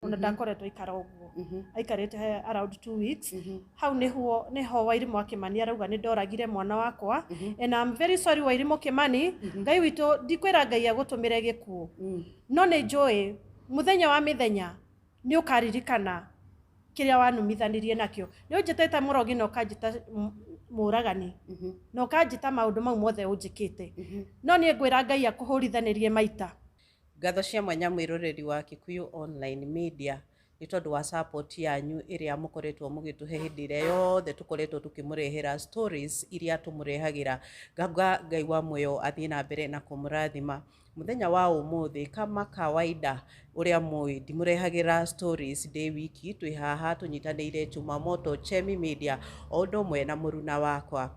Ona ndakoretwo aikara ũguo, aikarĩte around 2 weeks. Hau nĩhuo nĩho Wairimũ wa Kĩmani arauga nĩ ndoragire mwana wakwa, and I'm very sorry, Wairimũ Kĩmani. Ngai witũ, ndikwĩra Ngai agũtũmĩre gĩkuũ, no nĩ njũĩ mũthenya wa mĩthenya nĩ ũkaririkana kĩrĩa wanumithanirie nakĩo. Nĩ ũnjĩtĩte mũrogi na ũkanjĩta mũragani na ũkanjĩta maũndũ mau mothe ũnjĩkĩte, no niĩ ngwĩra Ngai akũhũrithanĩrie maita. Ngatho cia mwanya mwĩroreri wa Kikuyu Online Media nĩ tondũ wa support yanyu ĩrĩa mũkoretwo mũgĩtũhe hĩndĩ ĩrĩa yothe tũkoretwo tũkĩmũrehera stories iria tũmũrehagĩra. Ngauga Ngai wa muoyo athiĩ na mbere na kũmũrathima. Mũthenya wa ũmũthĩ, kama kawaida ũrĩa mũĩ, ndimũrehagĩra stories ndĩ wiki. Twĩ haha tũnyitanĩire Jumamoto Chemi Media o ũndũ ũmwe na mũruna wakwa.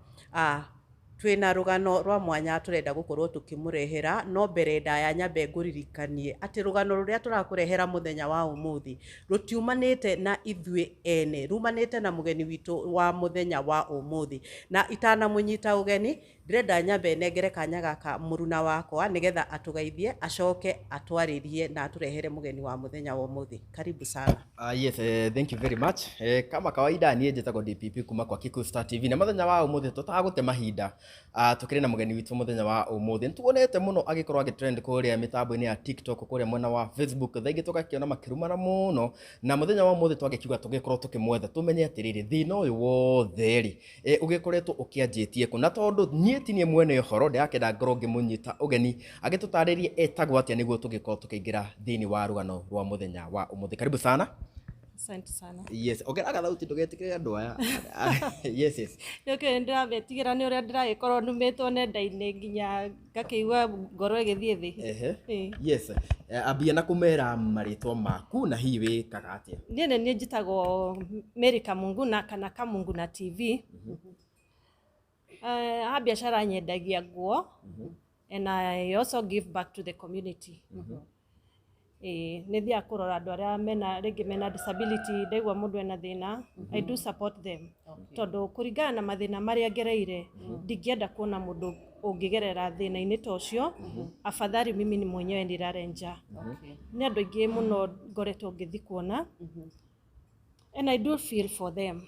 Twĩna rũgano rwa mwanya tũrenda gũkorwo tũkĩmũrehera, no mbere ndaya nyambe ngũririkanie atĩ rũgano rũrĩa tũrakũrehera mũthenya wa ũmũthĩ rũtiumanĩte na ithuĩ ene, rumanĩte na mũgeni witũ wa mũthenya wa ũmũthĩ. Na itanamũnyita ũgeni, ndĩrenda nyambe nengere kanya gaka mũruna wakwa nĩgetha atũgeithie, acoke atwarĩrie na atũrehere mũgeni wa mũthenya wa ũmũthĩ. Karibu sana. Yes, thank you very much. Kama kawaida niĩ njĩtagwo DPP kuma kwa Kikuyu Star TV, na mũthenya wa ũmũthĩ tũtagũte mahinda, tũkĩrĩ na mũgeni witũ mũthenya wa ũmũthĩ. Nĩtuonete mũno agĩkorwo agĩtrend kũrĩa mĩtambo-inĩ ya TikTok, kũrĩa mwena wa Facebook, thaa ingĩ tũgakĩona makĩrumana mũno, na mũthenya wa ũmũthĩ twagĩkiuga tũgĩkorwo tũkĩmwetha tũmenye atĩrĩrĩ, thĩna ũyũ wothe rĩ, ũgĩkoretwo ũkĩanjĩtie kũ. Na tondũ niĩ ti niĩ mwene ũhoro, ndĩrakĩenda ngorwo ngĩmũnyita ũgeni agĩtũtarĩrie etagwo atĩa nĩguo tũgĩkorwo tũkĩingĩra thĩinĩ wa rũgano rwa mũthenya wa ũmũthĩ. Karibu sana. Asante sana. Yes, ongera gathauti ndũgetĩkĩre andũ aya. Yes. Nĩ ndĩrametigĩra nĩ ũrĩa ndĩragĩkorwo numĩtwo nenda-inĩ nginya ngakĩigua ngoro ĩgĩthiĩ thĩ. Ĩĩ. Yes, ambia na kũmera marĩtwa maku na hihi wĩkaga atĩa. Niĩ nĩ niĩ njĩtagwo Mary Kamunguna kana Kamunguna TV. Ha biacara nyendagia nguo and I also give back to the community. Ĩĩ, nĩ thiaga kũrora andũ arĩa mena rĩngĩ mena disability. Ndaigua mũndũ ena thĩna, I do support them, tondũ kũringana na mathĩna marĩa ngereire, ndingĩenda kuona mũndũ ũngĩgerera thĩna-inĩ ta ũcio. Afadhali mimi ni mwenyewe nilale njaa. Nĩ andũ aingĩ mũno ngoretwo ngĩthiĩ kuona and I do feel for them.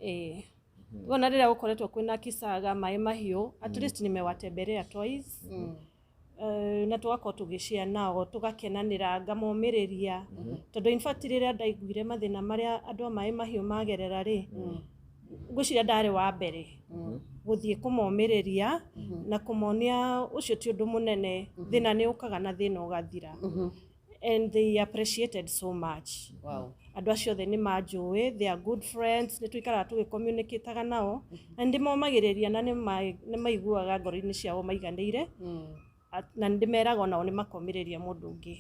Ĩĩ, wona rĩrĩa gũkoretwo kwĩna kisaga maĩ mahiũ, at least nimewatembelea twice. Na tũgakorwo tũgĩshare nao, tũgakenanĩra, ngamomĩrĩria, tondũ in fact rĩrĩa ndaiguire mathĩna marĩa andũ a maĩ mahiũ magerera rĩ, ngwĩciria ndarĩ wa mbere gũthiĩ kũmomĩrĩria na kũmonia ũcio ti ũndũ mũnene, thĩna nĩ ũkaga na thĩna ũgathira, and they appreciated so much. Andũ acio othe nĩ manjũĩ, they are good friends, nĩ tũikaraga tũgĩcommunicataga nao na nĩ ndĩmomagĩrĩria na nĩ maiguaga ngoro-inĩ ciao maiganĩire. Na nĩ ndĩmeraga onao nĩ makomĩrĩria mũndũ ũngĩ.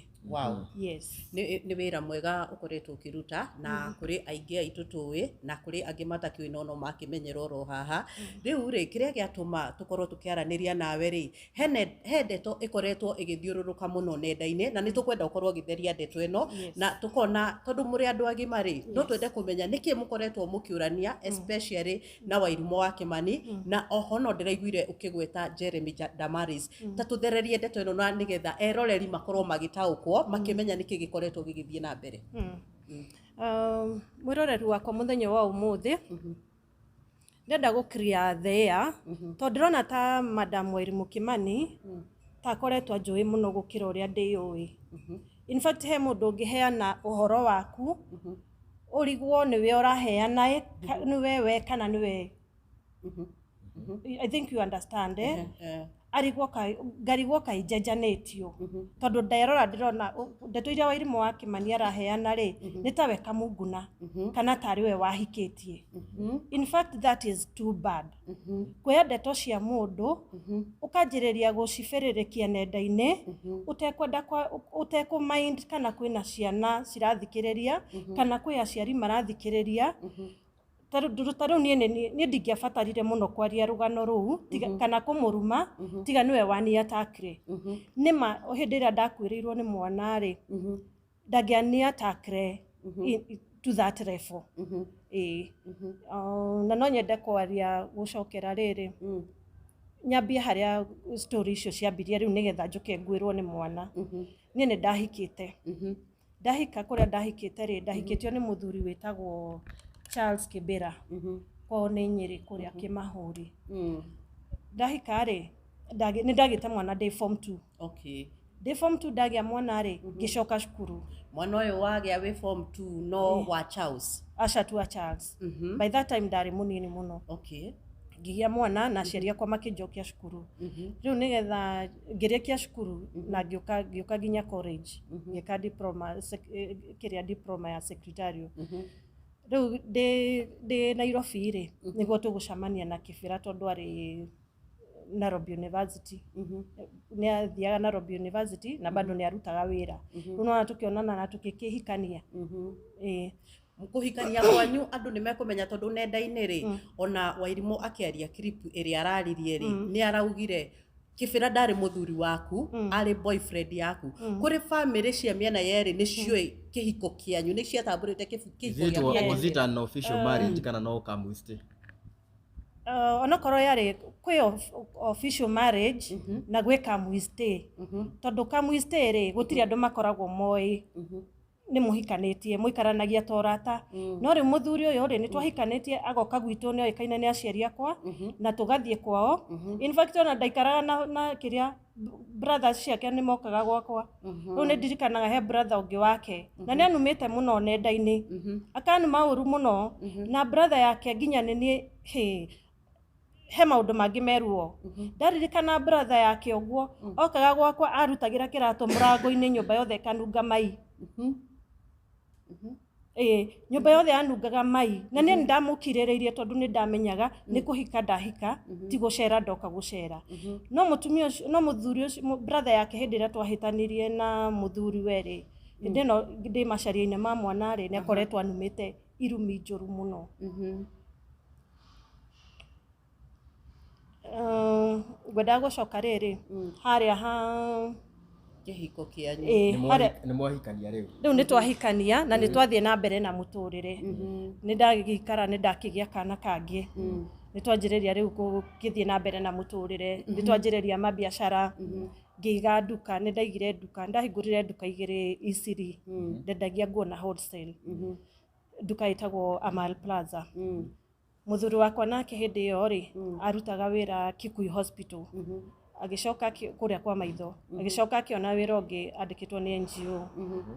Yes. Nĩ wĩra mwega ũkoretwo ũkĩruta, na kũrĩ aingĩ aitũ tũĩ na kũrĩ angĩ matakĩũĩ, no no makĩmenyera oro haha rĩu rĩ. Kĩrĩa gĩatũma tũkorwo tũkĩaranĩria nawe rĩ, he ndeto ĩkoretwo ĩgĩthiũrũrũka mũno nenda-inĩ, na nĩ tũkwenda ũkorwo ũgĩtheria ndeto ĩno. Na tũkona tondũ mũrĩ andũ agima rĩ, no twende kũmenya nĩkĩ mũkoretwo mũkĩũrania, especially na Wairimũ wa Kĩmani, na oho no ndĩraiguire ũkĩgweta Jeremy Damaris. Ta tũthererie ndeto ĩno na nĩgetha eroreri makorwo magĩtaũkwo, makĩmenya nĩkĩ gĩkoretwo gĩgĩthiĩ na mbere. Mwĩroreri wakwa, mũthenya wa ũmũthĩ ndĩrenda gũ clear the air, tondũ ndĩrona ta Madam Wairimũ Kĩmani ta akoretwo anjũĩ mũno gũkĩra ũrĩa ndĩyũĩ. In fact, he mũndũ ũngĩheana ũhoro waku ũrigwo nĩwe ũraheana ĩ, nĩwe we kana nĩwe. I think you understand, eh? Arigwo kaĩ ngarigwo kaĩ njenjanĩtio, tondũ nderora ndĩrona ndeto iria Wairimũ wa Kĩmani araheana rĩ, nĩ tawe Kamunguna kana tarĩ we wahikĩtie. In fact, that is too bad, kuoya ndeto cia mũndũ ũkanjĩrĩria gũcibĩrĩrĩkia nenda-inĩ ũtekwenda ũtekũ-mind kana kwĩna ciana cirathikĩrĩria kana kwĩ aciari marathikĩrĩria. Ta rĩu niĩ niĩ ndingĩabatarire mũno kwaria rũgano rũu tiga, kana kũmũruma, tiga nĩwe waniatakire. Nĩma hĩndĩ ĩrĩa ndakuĩrĩirwo nĩ mwana rĩ, ndangĩaniatakire to that level. Ĩĩ. Na no nyende kwaria gũcokera rĩrĩ, nyambie harĩa story icio ciambirie rĩu, nĩgetha njũke nguĩrwo nĩ mwana. Niĩ nĩ ndahikĩte. Ndahika kũrĩa ndahikĩte rĩ, ndahikĩtio nĩ mũthuri wĩtagwo Charles Kĩbĩra. Kwao nĩ Nyĩrĩ kũrĩa Kĩmahũri. Ndahika rĩ, nĩ ndagĩte mwana ndĩ form 2. Okay. Ndĩ form 2 ndagĩa mwana rĩ, ngĩcoka cukuru. Mwana ũyũ wagĩa wĩ form 2 no wa Charles? Aca, tu wa Charles. By that time ndarĩ mũnini mũno. Okay. Ngĩgĩa mwana na aciari akwa makĩnjokia cukuru. Rĩu nĩgetha ngĩrĩkia cukuru na ngĩũka nginya college, ngĩka diploma, kĩrĩa diploma ya secretarial. Rĩu ndĩ Nairobi rĩ, nĩguo tũgũcemania na Kĩbĩra, tondũ arĩ Nairobi University. Nĩ athiaga Nairobi University na bado nĩ arutaga wĩra. Rĩu nĩwona tũkĩonana na tũgĩkĩhikania. Ĩĩ. Kũhikania kwanyu andũ nĩ mekũmenya, tondũ nenda-inĩ rĩ, ona Wairimũ akĩaria clip ĩrĩa araririe rĩ, nĩ araugire Kĩbĩra ndarĩ mũthuri waku, arĩ boyfriend yaku. Kũrĩ famĩlĩ cia mĩena yerĩ nĩ ciũĩ kĩhiko kĩanyu, nĩ ciatambũrĩte kĩhiko Is it, gĩa was it an official marriage kana no come stay? Onokorwo yarĩ kwĩ official marriage na gwĩ come stay, tondũ come stay rĩ, gũtirĩ andũ makoragwo moĩ nĩ mũhikanĩtie, mũikaranagia ta ũrata. No rĩu mũthuri ũyũ rĩ, nĩ twahikanĩtie, agoka gwitũ, nĩ oĩkaine nĩ aciari akwa na tũgathiĩ kwao. In fact, ona ndaikaraga na kĩrĩa, brothers ciake nĩ mokaga gwakwa. Rĩu nĩ ndirikanaga he brother ũngĩ wake na nĩ anumĩte mũno nenda-inĩ, akanuma ũru mũno, na brother yake nginya nĩ niĩ he he maũndũ mangĩ meruo. Ndaririkana brother yake ũguo okaga gwakwa, arutagĩra kĩratũ mũrango-inĩ, nyũmba yothe ĩkanunga mai. Ĩĩ, nyũmba yothe yanungaga mai, na niĩ nĩndamũkirĩrĩirie tondũ nĩ ndamenyaga nĩ kũhika ndahika, ti gũcera ndoka gũcera. No mũtumia ũcio, no mũthuri ũcio, brother yake, hĩndĩ ĩrĩa twahĩtanirie na mũthuri we rĩ, hĩndĩ ĩno ndĩ macaria-inĩ ma mwana rĩ, nĩ akoretwo anumĩte irumi njũru mũno. Ngwendaga gũcoka rĩrĩ harĩa ha kĩhiko kĩanyu. Ĩĩ, harĩa Nĩ mwahikania rĩu? Rĩu nĩ twahikania na nĩ twathiĩ na mbere na mũtũrĩre. Nĩ ndagĩikara, nĩ ndakĩgĩa kana kangĩ, nĩ twanjĩrĩria rĩu gũgĩthiĩ na mbere na mũtũrĩre, nĩ twanjĩrĩria mabiacara, ngĩiga nduka, nĩ ndaigire nduka, ndahingũrire nduka igĩrĩ Isiri, ndendagia nguo na wholesale, nduka ĩtagwo Amal Plaza. Mũthuri wakwa nake hĩndĩ ĩyo rĩ, arutaga wĩra Kikuyu Hospital, agĩcoka kũrĩa kwa maitho, agĩcoka akĩona wĩra ũngĩ andĩkĩtwo nĩ NGO,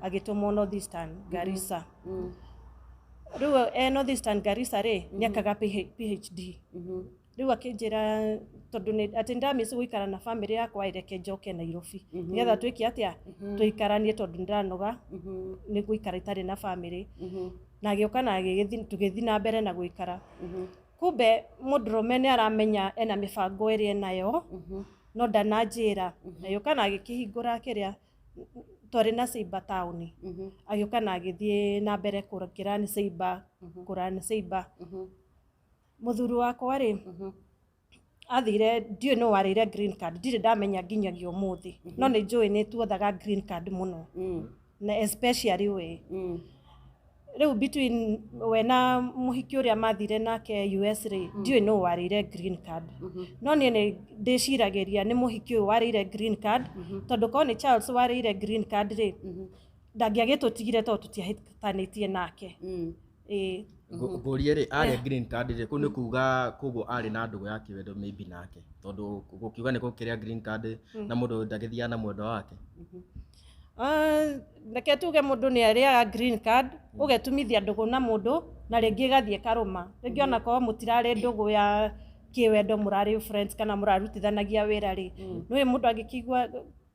agĩtũmwo North Eastern Garissa. Rĩu e North Eastern Garissa rĩ, nĩ akaga PhD. Rĩu akĩnjĩra tondũ atĩ ndamiss gũikara na famĩlĩ yakwa, reke njoke Nairobi nĩgetha twĩke atĩa, tũikaranie, tondũ nĩndanoga nĩ gũikara itarĩ na famĩlĩ. Na agĩũka na tũgĩthiĩ na mbere na gũikara. Kumbe mũndũrũme nĩ aramenya ena mĩbango ĩrĩa enayo, no ndananjĩra. Agĩũka na agĩkĩhingũra kĩrĩa twarĩ na cyber taũni, agĩũka na agĩthiĩ na mbere kũrani cyber, kũrani cyber. Mũthuri wakwa rĩ, athire, ndiũĩ nũ warĩire green card, ndirĩ ndamenya nginyagia ũmũthĩ, no nĩ njũĩ nĩ tuothaga green card mũno, na especially we. Rĩu between we na mũhiki ũrĩa mathire nake US rĩ, ndiũĩ nũ warĩire green card, no niĩ nĩ ndĩciragĩria nĩ mũhiki ũyũ warĩire green card, tondũ korwo nĩ Charles warĩire green card rĩ, ndangĩagĩtũtigire tondũ tũtiahĩtanĩtie nake. Ĩĩ. Ngũrie rĩ, arĩa green card rĩ, kũu nĩ kuga koguo arĩ na ndũgũ ya kĩwendo maybe nake, tondũ gũkiuga nĩ gũkĩrĩa green card na mũndũ ndagĩthiaga na mwendwa wake? Ah, reke tuge mũndũ nĩ arĩaga green card, ũgetumithia ndũgũ na mũndũ na rĩngĩ ĩgathiĩ ĩkarũma, rĩngĩ ona korwo mũtirarĩ ndũgũ ya kĩwendo, mũrarĩ friends kana mũrarutithanagia wĩra rĩ, nĩũĩ mũndũ angĩkĩigua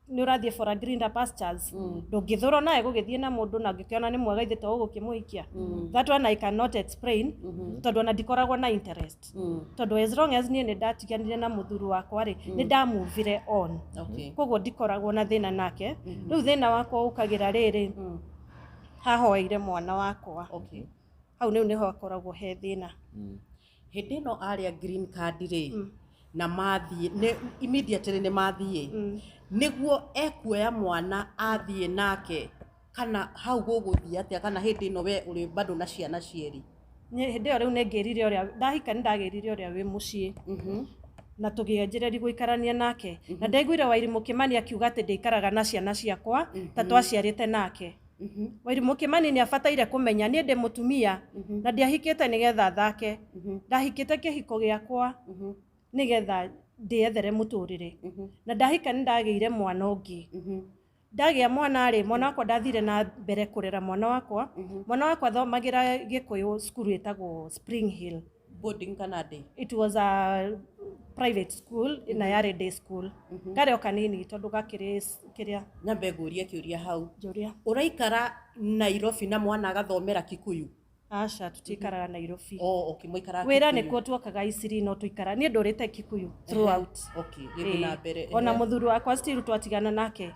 nĩ ũrathiĩ for a greener pastures, ndũngĩthũrwo nawe gũgĩthiĩ na mũndũ na ũngĩkĩona nĩ mwega, ithe to ũgũkĩmũhikia. That one I cannot explain, tondũ ona ndikoragwo na interest, tondũ as long as niĩ nĩ ndatiganire na mũthuri wakwa rĩ, nĩ ndamuvire on. Koguo ndikoragwo na thĩna nake. Rĩu thĩna wakwa ũkagĩra rĩrĩ hahoeire mwana wakwa. Hau rĩu nĩho hakoragwo he thĩna. Hĩndĩ ĩno arĩa green card rĩ, na mathiĩ nĩ immediately nĩ mathiĩ nĩguo ekuoya mwana athiĩ nake, kana hau gũgũthiĩ atĩa, kana hĩndĩ ĩno we ũrĩ bado na ciana cierĩ? Niĩ hĩndĩ ĩyo rĩu nĩ ngĩrire ũrĩa ndahika, nĩ ndagĩrire ũrĩa wĩ mũciĩ na tũgĩanjĩrĩria gũikarania nake, na ndaiguire Wairimũ Kĩmani akiuga atĩ ndĩikaraga na ciana ciakwa ta twaciarĩte nake. Wairimũ Kimani nĩ abataire kũmenya niĩ ndĩ mũtumia na ndiahikĩte nĩgetha thake. Ndahikĩte kĩhiko gĩakwa nĩgetha ndĩethere mũtũrĩre. Na ndahika nĩ ndagĩire mwana ũngĩ. Ndagĩa mwana rĩ, mwana wakwa ndathire na mbere kũrera mwana wakwa. Mwana wakwa athomagĩra Gĩkũyũ cukuru ĩtagwo Spring Hill. Boarding kana day? It was a private school na yarĩ day school. Karĩ o kanini tondũ gakĩrĩ kĩrĩa. Nyambe ngũrie kĩũria hau. Njũria. Ũraikara Nairobi na mwana agathomera Kikuyu? Aca, tũtikaraga Nairobi. Oh, okay, mũikaraga Wĩra Kikuyu. Nĩkuo tuokaga Isiri, no tũikara niĩ ndũrĩte Kikuyu throughout. Okay, gĩthiĩ na mbere. Ona mũthuri wakwa still twatigana nake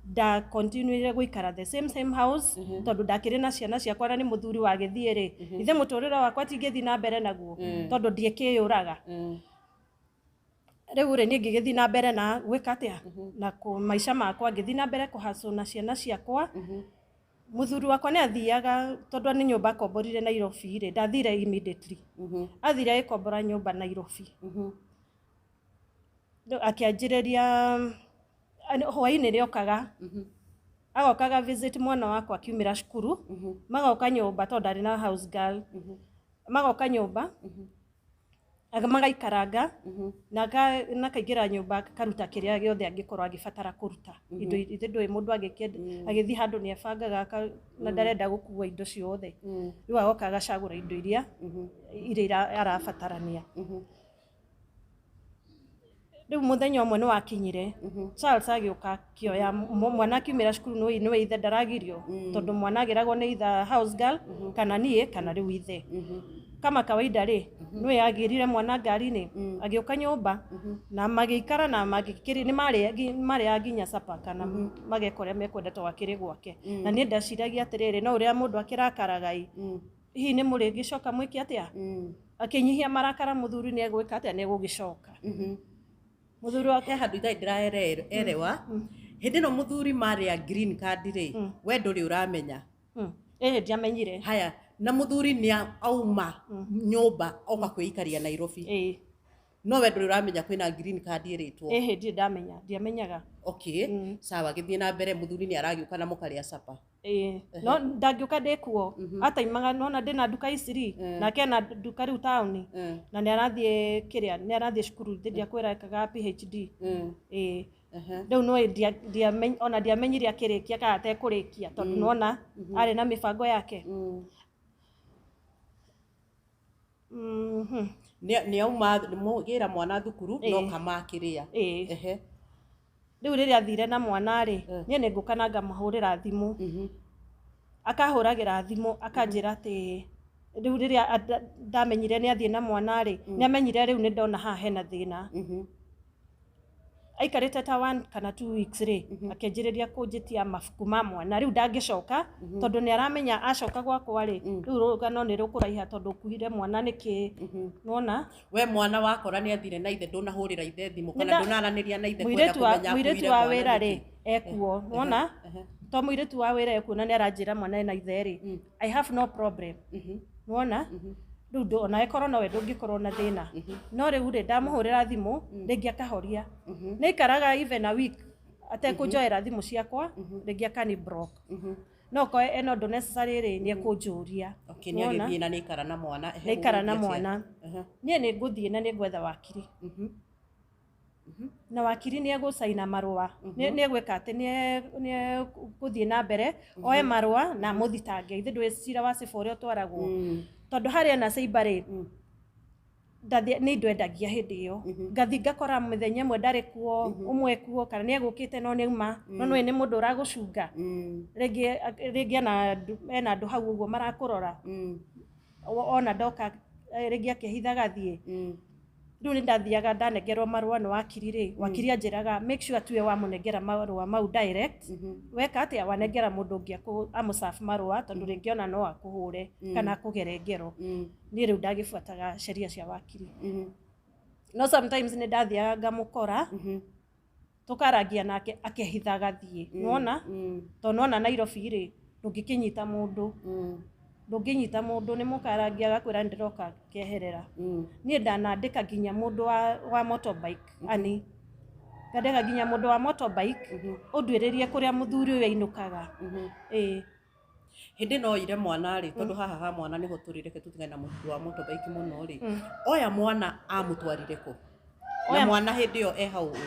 nda continuire gũikara the same same house, tondũ ndakĩrĩ na ciana ciakwa na nĩ mũthuri wagĩthiĩ rĩ, ithe mũtũrĩre wakwa tingĩthiĩ na mbere naguo tondũ ndiĩkĩyũraga. Rĩu rĩ, niĩ ngĩgĩthiĩ na mbere na gwĩka atĩa na maica makwa, ngĩthiĩ na mbere kũhacũ na ciana ciakwa. Mũthuri wakwa nĩ athiaga, tondũ nĩ nyũmba akomborire Nairobi rĩ, ndathire immediately. Athire agĩkombora nyũmba Nairobi. Rĩu akĩanjĩrĩria hwaĩ-inĩ nĩ okaga, agokaga visit mwana wakwa akiumĩra cukuru, magoka nyũmba tondũ ndarĩ na house girl, magoka nyũmba magaikaranga na akaingĩra nyũmba akaruta kĩrĩa gĩothe angĩkorwo agĩbatara kũruta indo. Ithe ndũĩ mũndũ agĩthiĩ handũ nĩ ebangaga na ndarenda gũkua indo ciothe. Rĩu agoka agacagũra indo iria arabatarania. Rĩu mũthenya ũmwe nĩ wakinyire, Charles agĩũka akĩoya mwana akiumĩra cukuru. Nĩwe ithe ndaragirio, tondũ mwana agĩragwo nĩ either house girl kana niĩ kana rĩu ithe. Kama kawaida rĩ, nĩwe agĩrire mwana ngari-inĩ, agĩũka nyũmba na magĩikara na magĩkĩrĩ nĩ marĩaga nginya supper kana mageka ũrĩa mekwenda tondũ akĩrĩ gwake. Na niĩ ndaciragia atĩrĩrĩ, no ũrĩa mũndũ akĩrakaraga ĩ, hihi nĩ mũrĩgĩcoka mwĩke atĩa? Akĩnyihia marakara mũthuri nĩ egwĩka atĩa? Nĩ egũgĩcoka mũthuri wake. He handũ itarĩ ndĩraerewa. Hĩndĩ ĩno mũthuri marĩa green card rĩ, we ndũrĩ ũramenya? Ĩhĩ, ndiamenyire. Haya, na mũthuri nĩ auma nyũmba oka kwĩikaria Nairobi? Ĩĩ. No we ndũrĩ ũramenya kwĩna green card ĩrĩtwo? Ĩhĩ, ndirĩ ndamenya, ndiamenyaga. Okay, sawa, gĩthiĩ na mbere. Mũthuri nĩ aragĩũka na mũkarĩa supper. Ĩĩ, no ndangĩũka ndĩkuo, ataimaga nona ndĩna nduka Isiri, nake ena nduka rĩu taũni na nĩ arathiĩ kĩrĩa, nĩ arathiĩ cukuru, ndiakwĩra ekaga PhD. Ĩĩ, rĩu no ona ndiamenyire akĩrĩkia kana atekũrĩkia, tondũ nona arĩ na mĩbango yake. Nĩ auma gĩra mwana thukuru no kamakĩrĩa? Ĩĩ. Rĩu rĩrĩa athire na mwana rĩ, niĩ nĩ ngũka na ngamũhũrĩra thimũ. Akahũragĩra thimũ akanjĩra atĩ rĩu rĩrĩa ndamenyire nĩ athiĩ na mwana rĩ, nĩ amenyire rĩu nĩ ndona haha hena thĩna. Aikarĩte ta 1 kana 2 weeks rĩ, akĩanjĩrĩria kũnjĩtia mabuku ma mwana. Rĩu ndangĩcoka tondũ nĩ aramenya acoka gwakwa rĩ, rĩu rũgano nĩ rũkũraiha tondũ ũkuhire mwana nĩkĩ, nĩwona? We mwana wakora nĩ athire na ithe, ndũnahũrĩra ithe thimũ kana ndũnaranĩria na ithe kwenda Mũirĩtu wa kũmenya mũirĩtu akuire wa mwana wĩra nĩkĩ? Rĩ, ekuo nĩwona to mũirĩtu wa wĩra ekuo na nĩ aranjĩra mwana ena ithe rĩ, I have no problem, nĩwona? Rĩu ona ĩkorwo nowe ndũngĩkorwo na thĩna. No rĩu rĩ, ndamũhũrĩra thimũ rĩngĩ akahoria. Nĩ aikaraga even a week atekũnjoera thimũ ciakwa, rĩngĩ akani block, no korwo ena ũndũ necessary rĩ, nĩ ekũnjũria. Okay, nĩ Nĩwona? agĩthiĩ na nĩ aikara na mwana. Nĩ aikara na ũgũthiĩ atĩa? Mwana. Niĩ nĩ ngũthiĩ na nĩ ngwetha wakiri, na wakiri nĩ egũcaina marũa, nĩ egwĩka atĩ nĩ egũthiĩ na mbere oe marũa na amũthitange. Ithe ndũĩ cira wa cibũ ũrĩa ũtwaragwo, tondũ harĩa na ceiba rĩ, nĩ indo endagia hĩndĩ ĩyo. Ngathi ngakora mĩthenya ĩmwe ndarĩ kuo, ũmwe kuo, kana nĩ egũkĩte no nĩ auma. No nĩũĩ nĩ mũndũ ũragũcunga, rĩngĩ ena andũ hau ũguo marakũrora. Ona ndoka rĩngĩ akĩhithaga thiĩ. Rĩu nĩ ndathiaga ndanengerwo marũa nĩ wakiri rĩ, wakiri anjĩraga make sure tuwe wamũnengera marũa mau direct. Weka atĩa wanengera mũndũ ũngĩ amũserve marũa, tondũ rĩngĩ ona no akũhũre kana akũgere ngero. Niĩ rĩu ndagĩbuataga sheria cia wakiri, no sometimes nĩ ndathiaga ngamũkora, tũkarangia nake akĩhithaga thiĩ, nĩwona? Tondũ nĩwona Nairobi rĩ, ndũngĩkĩnyita mũndũ, ndũngĩnyita mũndũ, nĩ mũkarangia agakwĩra nĩ ndĩroka keherera. Niĩ ndanandĩka nginya mũndũ wa motorbike, ani ngandĩka nginya mũndũ wa motorbike ũnduĩrĩrie kũrĩa mũthuri ũyũ ainũkaga. Ĩĩ. Hĩndĩ no oire mwana rĩ, tondũ haha ha mwana nĩho tũrĩ, reke tũtigane na mũndũ wa motorbike mũno rĩ. Oya mwana amũtwarire kũ? Na mwana hĩndĩ ĩyo e how old?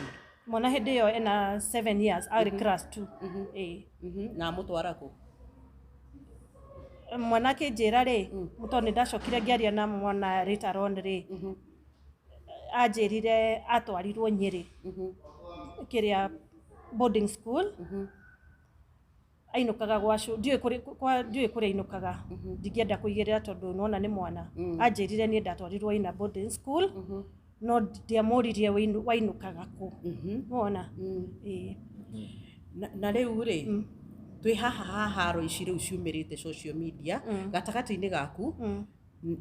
Mwana hĩndĩ ĩyo ena 7 years, arĩ class 2, ĩĩ. Na amũtwara kũ? Mwana akĩnjĩra rĩ, tondũ nĩ ndacokire ngĩaria na mwana later on rĩ, anjĩrire atwarirwo Nyĩrĩ, kĩrĩa boarding school. Ainũkaga gwa ndiũĩ kũrĩa ainũkaga, ndingĩenda kũigĩrĩra tondũ nona nĩ mwana. Anjĩrire niĩ ndatwarirwo ina boarding school, no ndiamũririe wainũkaga kũ, wona? Ĩĩ. Na rĩu rĩ, twĩ haha ha haro ici rĩu ciumĩrĩte social media gatagatĩ-inĩ gaku,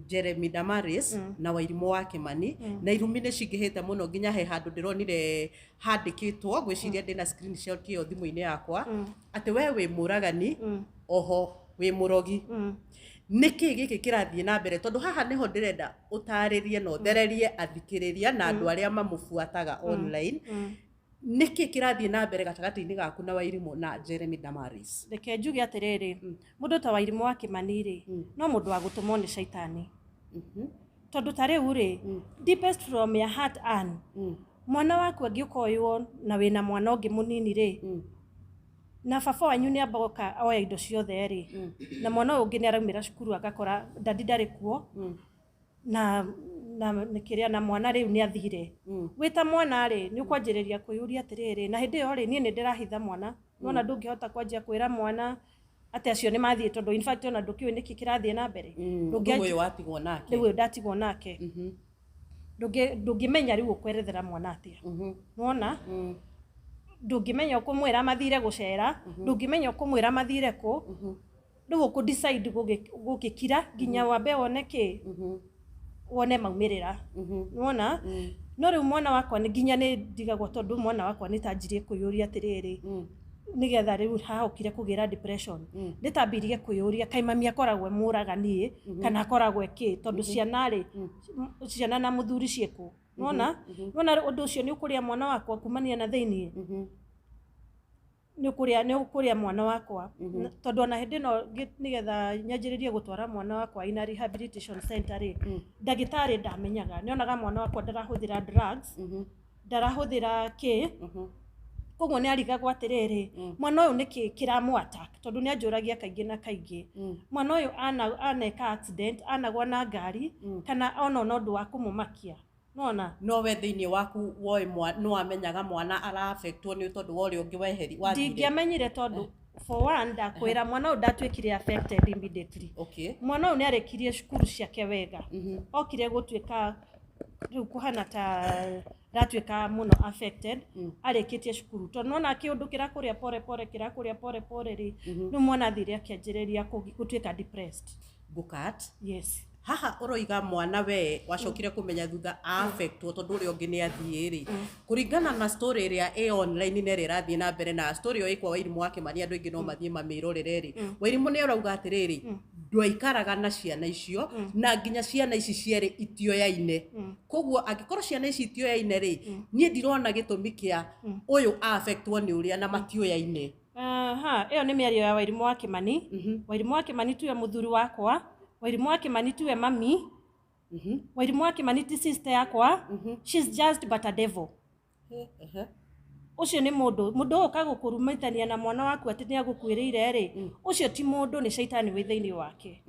Jeremy Damaris na Wairimũ wa Kimani, na irumi nĩ cingĩhĩte mũno, nginya he handũ ndĩronire handĩkĩtwo, ngwĩciria ndĩna screenshot ĩyo thimũ-inĩ yakwa, atĩ we wĩ mũragani, oho wĩ mũrogi. Nĩkĩ gĩkĩ kĩrathiĩ na mbere? Tondũ haha nĩho ndĩrenda ũtarĩrie na ũthererie athikĩrĩria na andũ arĩa mamũbuataga online, nĩkĩ kĩrathiĩ na mbere gatagatĩ-inĩ gaku na Wairimũ na Jeremy Damaris? Reke njuge atĩrĩrĩ, mũndũ ta Wairimũ wa Kimani rĩ, no mũndũ wa gũtũmwo nĩ caitani, tondũ ta rĩu rĩ, deepest from your heart, Ann, mwana waku angĩũka na wĩna mwana ũngĩ mũnini rĩ, na baba wanyu nĩ amba oka oya indo ciothe rĩ, na mwana ũyũ ũngĩ nĩ araumĩra cukuru agakora dadi ndarĩ kuo, na kĩrĩa, na mwana rĩu nĩ athire, wĩ ta mwana rĩ, nĩ ũkwanjĩrĩria kwĩyũria atĩrĩrĩ, na hĩndĩ ĩyo rĩ, niĩ nĩ ndĩrahitha mwana. Nona ndũngĩhota kwanjia kwĩra mwana atĩ acio nĩ mathiĩ, tondũ in fact ona ndũkĩũĩ nĩkĩ kĩrathiĩ na mbere. Rĩu ũyũ watigwo nake. Rĩu ũyũ ndatigwo nake, ndũngĩmenya rĩu ũkwerethera mwana atĩa. Nĩwona ndũngĩmenya ũkũmwĩra mathire gũcera, ndũngĩmenya ũkũmwĩra mathire kũ. Rĩu ũkũ decide gũgĩkira nginya wambe wone kĩ, wone maumĩrĩra. Nĩwona? No rĩu mwana wakwa nĩ nginya nĩ ndigagwo, tondũ mwana wakwa nĩ tanjirie kwĩyũria atĩrĩrĩ, nĩgetha rĩu hahokire kũgĩra depression, nĩ tambirie kwĩyũria kaĩ mami akoragwo e mũragani kana akoragwo e kĩ, tondũ ciana rĩ, ciana na mũthuri ciĩkũ? Nĩwona? Nĩwona ũndũ ũcio nĩ ũkũrĩa mwana wakwa kumania na thĩiniĩ, nĩ ũkũrĩa mwana wakwa, tondũ ona hĩndĩ ĩno nĩgetha nyanjĩrĩrie gũtwara mwana wakwa ina rehabilitation center rĩ, ndagĩtarĩ ndamenyaga, nĩonaga mwana wakwa ndarahũthĩra drugs, ndarahũthĩra kĩ, koguo nĩ arigagwo atĩrĩrĩ, mwana ũyũ nĩkĩ kĩramũ attack? Tondũ nĩ anjũragia kaingĩ na kaingĩ, mwana ũyũ aneka accident, anagwa na ngari, kana ona ũndũ wa kũmũmakia, nona? No we thĩinĩ waku woĩ nĩ wamenyaga mwana araaffectwo nĩ tondũ wa ũrĩa ũngĩ weheri wathire? Ndingĩamenyire, tondũ for one, ndakwĩra mwana ũyũ ndatuĩkire affected immediately. Mwana ũyũ nĩ arĩkirie cukuru ciake wega, okire gũtuĩka rĩu kũhana ta ratuĩka mũno affected arĩkĩtie cukuru, tondũ nona kĩũndũ kĩrakũrĩa pore pore, kĩrakũrĩa pore pore rĩ, rĩu mwana athire akĩanjĩrĩria gũtuĩka depressed. Ngũkat. Yes. Haha ũroiga mwana we wacokire kũmenya thutha affectwo tondũ ũrĩa ũngĩ nĩ athiĩ rĩ, kũringana na story ĩrĩa ĩ online na ĩrĩa ĩrathiĩ na mbere, na story ĩyo ĩkwa Wairimũ wa Kĩmani, andũ aingĩ no mathiĩ mamĩrorere rĩ, Wairimũ nĩ arauga atĩrĩrĩ, ndwaikaraga na ciana icio, na nginya ciana ici cierĩ itioyaine. Koguo angĩkorwo ciana ici itioyaine rĩ, niĩ ndirona gĩtũmi kĩa ũyũ affectwo nĩ ũrĩa na matioyaine. Aha, ĩyo nĩ mĩario ya Wairimũ wa Kĩmani. Wairimũ wa Kĩmani tiwe mũthuri wakwa, Wairimũ wa Kĩmani tiwe mami, Wairimũ wa Kĩmani ti sister yakwa. She's just but a devil. Ũcio nĩ mũndũ ũyũ ũka gũkũrumithania na mwana waku atĩ nĩ agũkuĩrĩire rĩ, ũcio ti mũndũ, nĩ caitani wĩ thĩinĩ wake.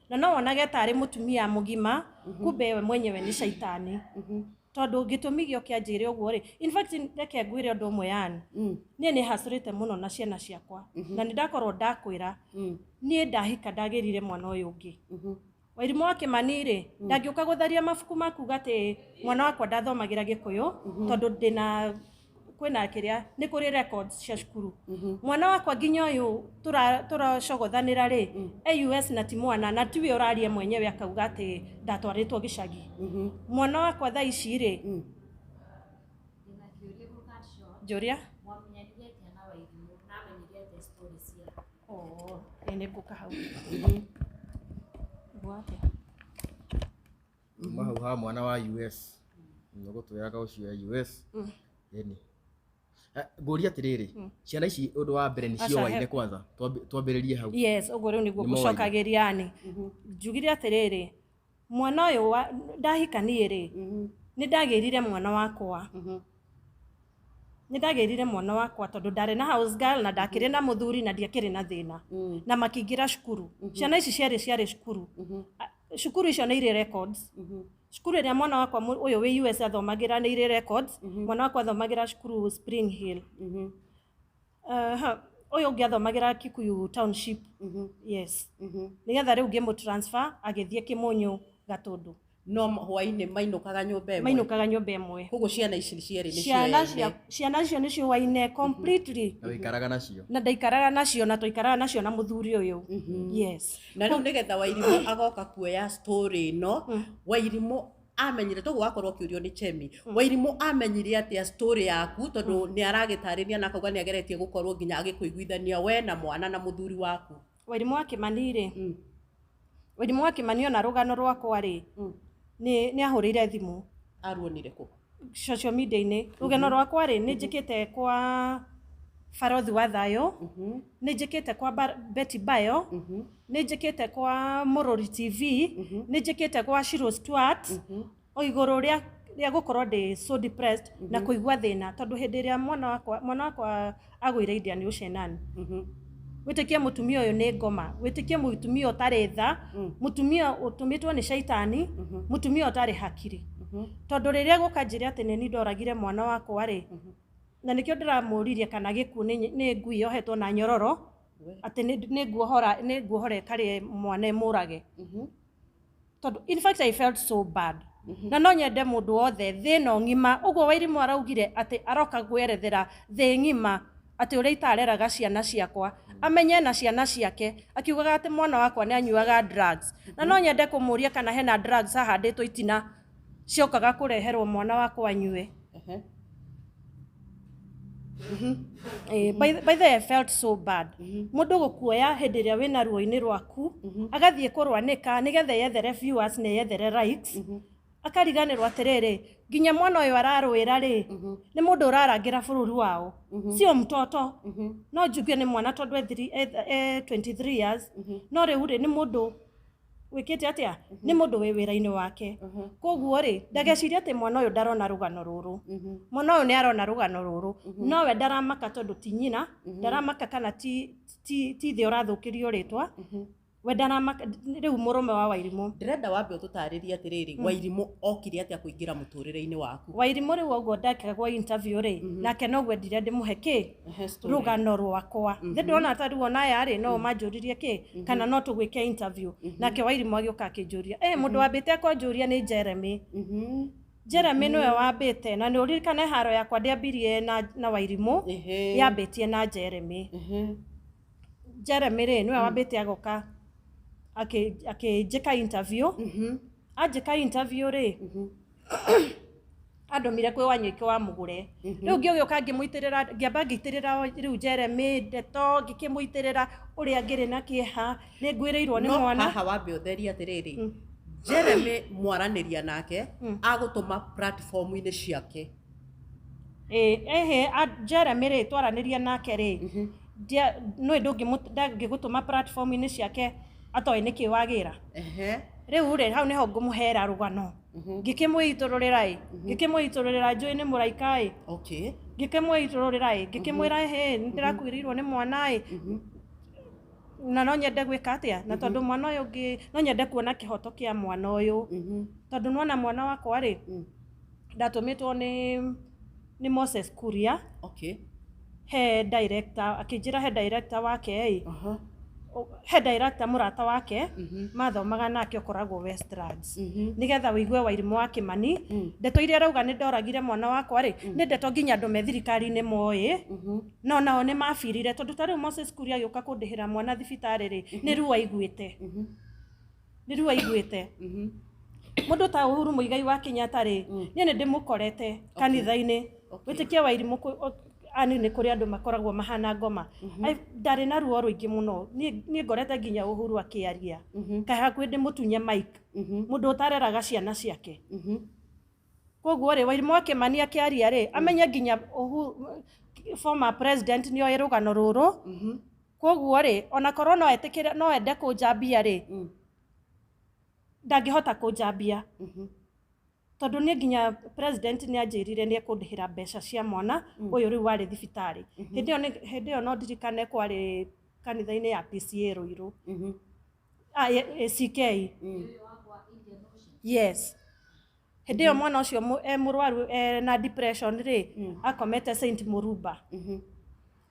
Na no wonage tarĩ mũtumia mũgima, kumbe we mwenyewe nĩ caitani, tondũ gĩtũmi gĩoke anjĩre ũguo rĩ, in fact reke ngwĩre ũndũ ũmwe yani, niĩ nĩ hacũrĩte mũno na ciana ciakwa, na nĩ ndakorwo ndakwĩra niĩ ndahika ndagĩrire mwana ũyũ ũngĩ. Wairimũ wa Kĩmani rĩ, ndangĩũka gũtharia mabuku maku atĩ mwana wakwa ndathomagĩra Gĩkũyũ, tondũ ndĩna kwĩna kĩrĩa nĩ kũrĩ records cia cukuru. Mwana wakwa nginya ũyũ tũracogothanĩra rĩ, e US, na ti mwana na tiwe ũraria mwenyewe akauga atĩ ndatwarĩtwo gĩcagi. Mwana wakwa thaa ici rĩ. Ndĩna kĩũria gũ cut short. Njũria. Mwamenyanire atĩa na Wairimũ, na amenyire atĩa story cia Oh, ĩ nĩ ngũka hau. Nguo atĩa? Kuma hau ha mwana wa US nĩgũtwĩraga ũcio e US. Ĩni. Ngũria atĩrĩrĩ, ciana ici ũndũ wa mbere nĩ Aca, ciowaine kwanza, twambĩrĩrie hau. Yes, ũguo rĩu nĩguo Nĩ mowaine. ngũcokagĩria ani njugire atĩrĩrĩ, mwana ũyũ ndahika niĩ rĩ, nĩ ndagĩrire mwana wakwa, nĩ ndagĩrire mwana wakwa tondũ ndarĩ na house girl na ndakĩrĩ na mũthuri na ndiakĩrĩ na thĩna, na makĩingĩra cukuru. Ciana ici cierĩ ciarĩ cukuru. Cukuru icio nĩ irĩ records. Cukuru ĩrĩa mwana wakwa ũyũ wĩ US athomagĩra nĩ irĩ records. Mwana wakwa athomagĩra cukuru Spring Hill. Ũyũ ũngĩ athomagĩra Kikuyu Township. Yes, nĩgetha rĩu ngĩmũ transfer agĩthiĩ Kĩmũnyũ Gatũndũ. No hwainĩ mainũkaga nyũmba ĩmwe? Mainũkaga nyũmba ĩmwe. Koguo ciana ici cierĩ nĩ Ciana cioyaine? Ciana icio nĩ ciũaine completely. Na wĩikaraga nacio? Na ndaikaraga nacio, na twaikaraga nacio na mũthuri ũyũ, yes. Na rĩu nĩgetha Wairimũ agoka kuoya story ĩno, Wairimũ amenyire, toguo wakorwo ũkĩũrio nĩ Chemi, Wairimũ amenyire atĩa story yaku? Tondũ nĩ aragĩtarĩria na akauga nĩ ageretie gũkorwo nginya agĩkũiguithania we na mwana na mũthuri waku. Wairimũ wa Kĩmani rĩ, Wairimũ wa Kĩmani ona rũgano rwakwa rĩ, nĩ ahũrĩire thimũ. Aruonire kũ? Social media-inĩ. Rũgano rwakwa rĩ, nĩ njĩkĩte kwa Barothi wa Thayũ, nĩ njĩkĩte kwa Betty Bayo, nĩ njĩkĩte kwa Mũrũri TV, nĩ njĩkĩte kwa Shiro Stuart, o igũrũ rĩa gũkorwo ndĩ so depressed na kũigua thĩna, tondũ hĩndĩ ĩrĩa mwana wakwa agũire Indian Ocean, ani wĩtĩkie mũtumia ũyũ nĩ ngoma, wĩtĩkie mũtumia ũtarĩ tha, mũtumia ũtũmĩtwo nĩ caitani, mũtumia ũtarĩ hakiri, tondũ rĩrĩa gũka njĩre atĩ nĩ niĩ ndoragire mwana wakwa rĩ, na nĩkĩo ndĩramũririe kana gĩkuũ nĩ ngui yohetwo na nyororo, atĩ nĩ nguohora ĩkarĩe mwana ĩmũrage, tondũ in fact I felt so bad. Na no nyende mũndũ wothe thĩ ĩno ng'ima, ũguo Wairimũ araugire atĩ aroka gwerethera thĩ ng'ima atĩ ũrĩa itareraga ciana ciakwa, amenye na ciana ciake, akiugaga atĩ mwana wakwa nĩ anyuaga drugs. Na no nyende kũmũria kana hena drugs ahandĩtwo itina ciokaga kũreherwo mwana wakwa anyue. By the way, I felt so bad. Mũndũ gũkuoya hĩndĩ ĩrĩa wĩna ruo-inĩ rwaku, agathiĩ kũrwanĩka nĩgetha yethere viewers na yethere likes, akariganĩrwo atĩrĩrĩ, nginya mwana ũyũ ararũĩra rĩ, nĩ mũndũ ũrarangĩra bũrũri wao, sio mtoto. No njuge nĩ mwana tondũ e 23 years, no rĩu rĩ, nĩ mũndũ wĩkĩte atĩa, nĩ mũndũ wĩ wĩra-inĩ wake. Koguo rĩ, ndageciria atĩ mwana ũyũ ndarona rũgano rũrũ. Mwana ũyũ nĩ arona rũgano rũrũ, nowe ndaramaka tondũ ti nyina, ndaramaka kana ti thĩ ũrathũkĩrio rĩtwa, we ndaramaka. Rĩu mũrũme wa Wairimũ. Ndĩrenda wambe ũtũtarĩrie atĩrĩrĩ, Wairimũ okire atĩa kũingĩra mũtũrĩre-inĩ waku? Wairimũ rĩu ũguo ndekagwo interview rĩ, nake noguo endire ndĩmũhe kĩ Story. rũgano rwakwa. Thĩ ndĩrona ta rĩu ona aya rĩ, no manjũririe kĩ kana no tũgwĩke interview. Nake Wairimũ agĩũka akĩnjũria, mũndũ wambĩte akwanjũria nĩ Jeremy. Jeremy nĩwe wambĩte, na nĩ ũririkane haro yakwa ndĩambirie na Wairimũ, yambĩtie na Jeremy. Jeremy rĩ, nĩwe wambĩte agoka akĩnjĩka interview. Anjĩka interview rĩ, andũmire kwĩ Wanyoike wa Mũgũre. Rĩu ngĩũgĩũka ngĩmũitĩrĩra, ngĩamba ngĩitĩrĩra rĩu Jeremy ndeto, ngĩkĩmũitĩrĩra ũrĩa ngĩrĩ na kĩeha nĩ ngwĩrĩirwo nĩ No mwana. haha wambe ũtherie atĩrĩrĩ, Jeremy mwaranĩria nake agũtũma platform-inĩ ciake? Ĩ, ehe, Jeremy rĩ, twaranĩria nake rĩ, nĩ ndangĩgũtũma platform-inĩ ciake atoĩ nĩkĩ wagĩra. Rĩu rĩ, hau nĩho ngũmũhera rũgano, ngĩkĩmwĩitũrũrĩra ĩ, ngĩkĩmwĩitũrũrĩra njũĩ nĩ mũraika ĩ. Ngĩkĩmwĩitũrũrĩra ĩ, ngĩkĩmwĩra hĩ, nĩndĩrakuĩrĩirwo nĩ mwana ĩ, na no nyende gwĩka atĩa, na tondũ mwana ũyũ ũngĩ no nyende kuona kĩhoto kĩa mwana ũyũ, tondũ nĩwona mwana wakwa rĩ, ndatũmĩtwo nĩ Moses Kuria he director, akĩnjĩra he director wake ĩ, he director mũrata wake mathomaga nake ũkoragwo Westlands, nĩgetha wĩigue Wairimũ wa Kĩmani ndeto iria arauga nĩ ndoragire mwana wakwa rĩ, nĩ ndeto nginya andũ me thirikari-inĩ moĩ, no nao nĩ mabirire, tondũ ta rĩu Moses Kuria agĩũka kũndĩhĩra mwana thibitarĩ rĩ, nĩ ruo aiguĩte, nĩ ruo aiguĩte. Mũndũ ta Uhuru Muigai wa Kenyatta rĩ, niĩ nĩ ndĩmũkorete kanitha-inĩ. Wĩtĩkie Wairimũ ani nĩ kũrĩ andũ makoragwo mahana ngoma. Ai, ndarĩ na ruo rũingĩ mũno. Niĩ ngorete nginya Uhuru akĩaria, kaĩ hakuhĩ ndĩmũtunye mic, mũndũ ũtareraga ciana ciake. Koguo rĩ, Wairimũ wa Kĩmani akĩaria rĩ, amenye nginya Uhuru Former president nĩ oĩ rũgano rũrũ. Koguo rĩ, ona korwo no etĩkĩre, no ende kũnjambia rĩ, ndangĩhota kũnjambia, tondũ niĩ nginya president nĩ anjĩrire nĩ ekũndĩhĩra mbeca cia mwana ũyũ rĩu warĩ thibitarĩ. Hĩndĩ ĩyo no ndirikane kwarĩ kanitha-inĩ ya PCA Ruiru, ACK. Yes, hĩndĩ ĩyo mwana ũcio e mũrwaru, e na depression rĩ, akomete St Murumba.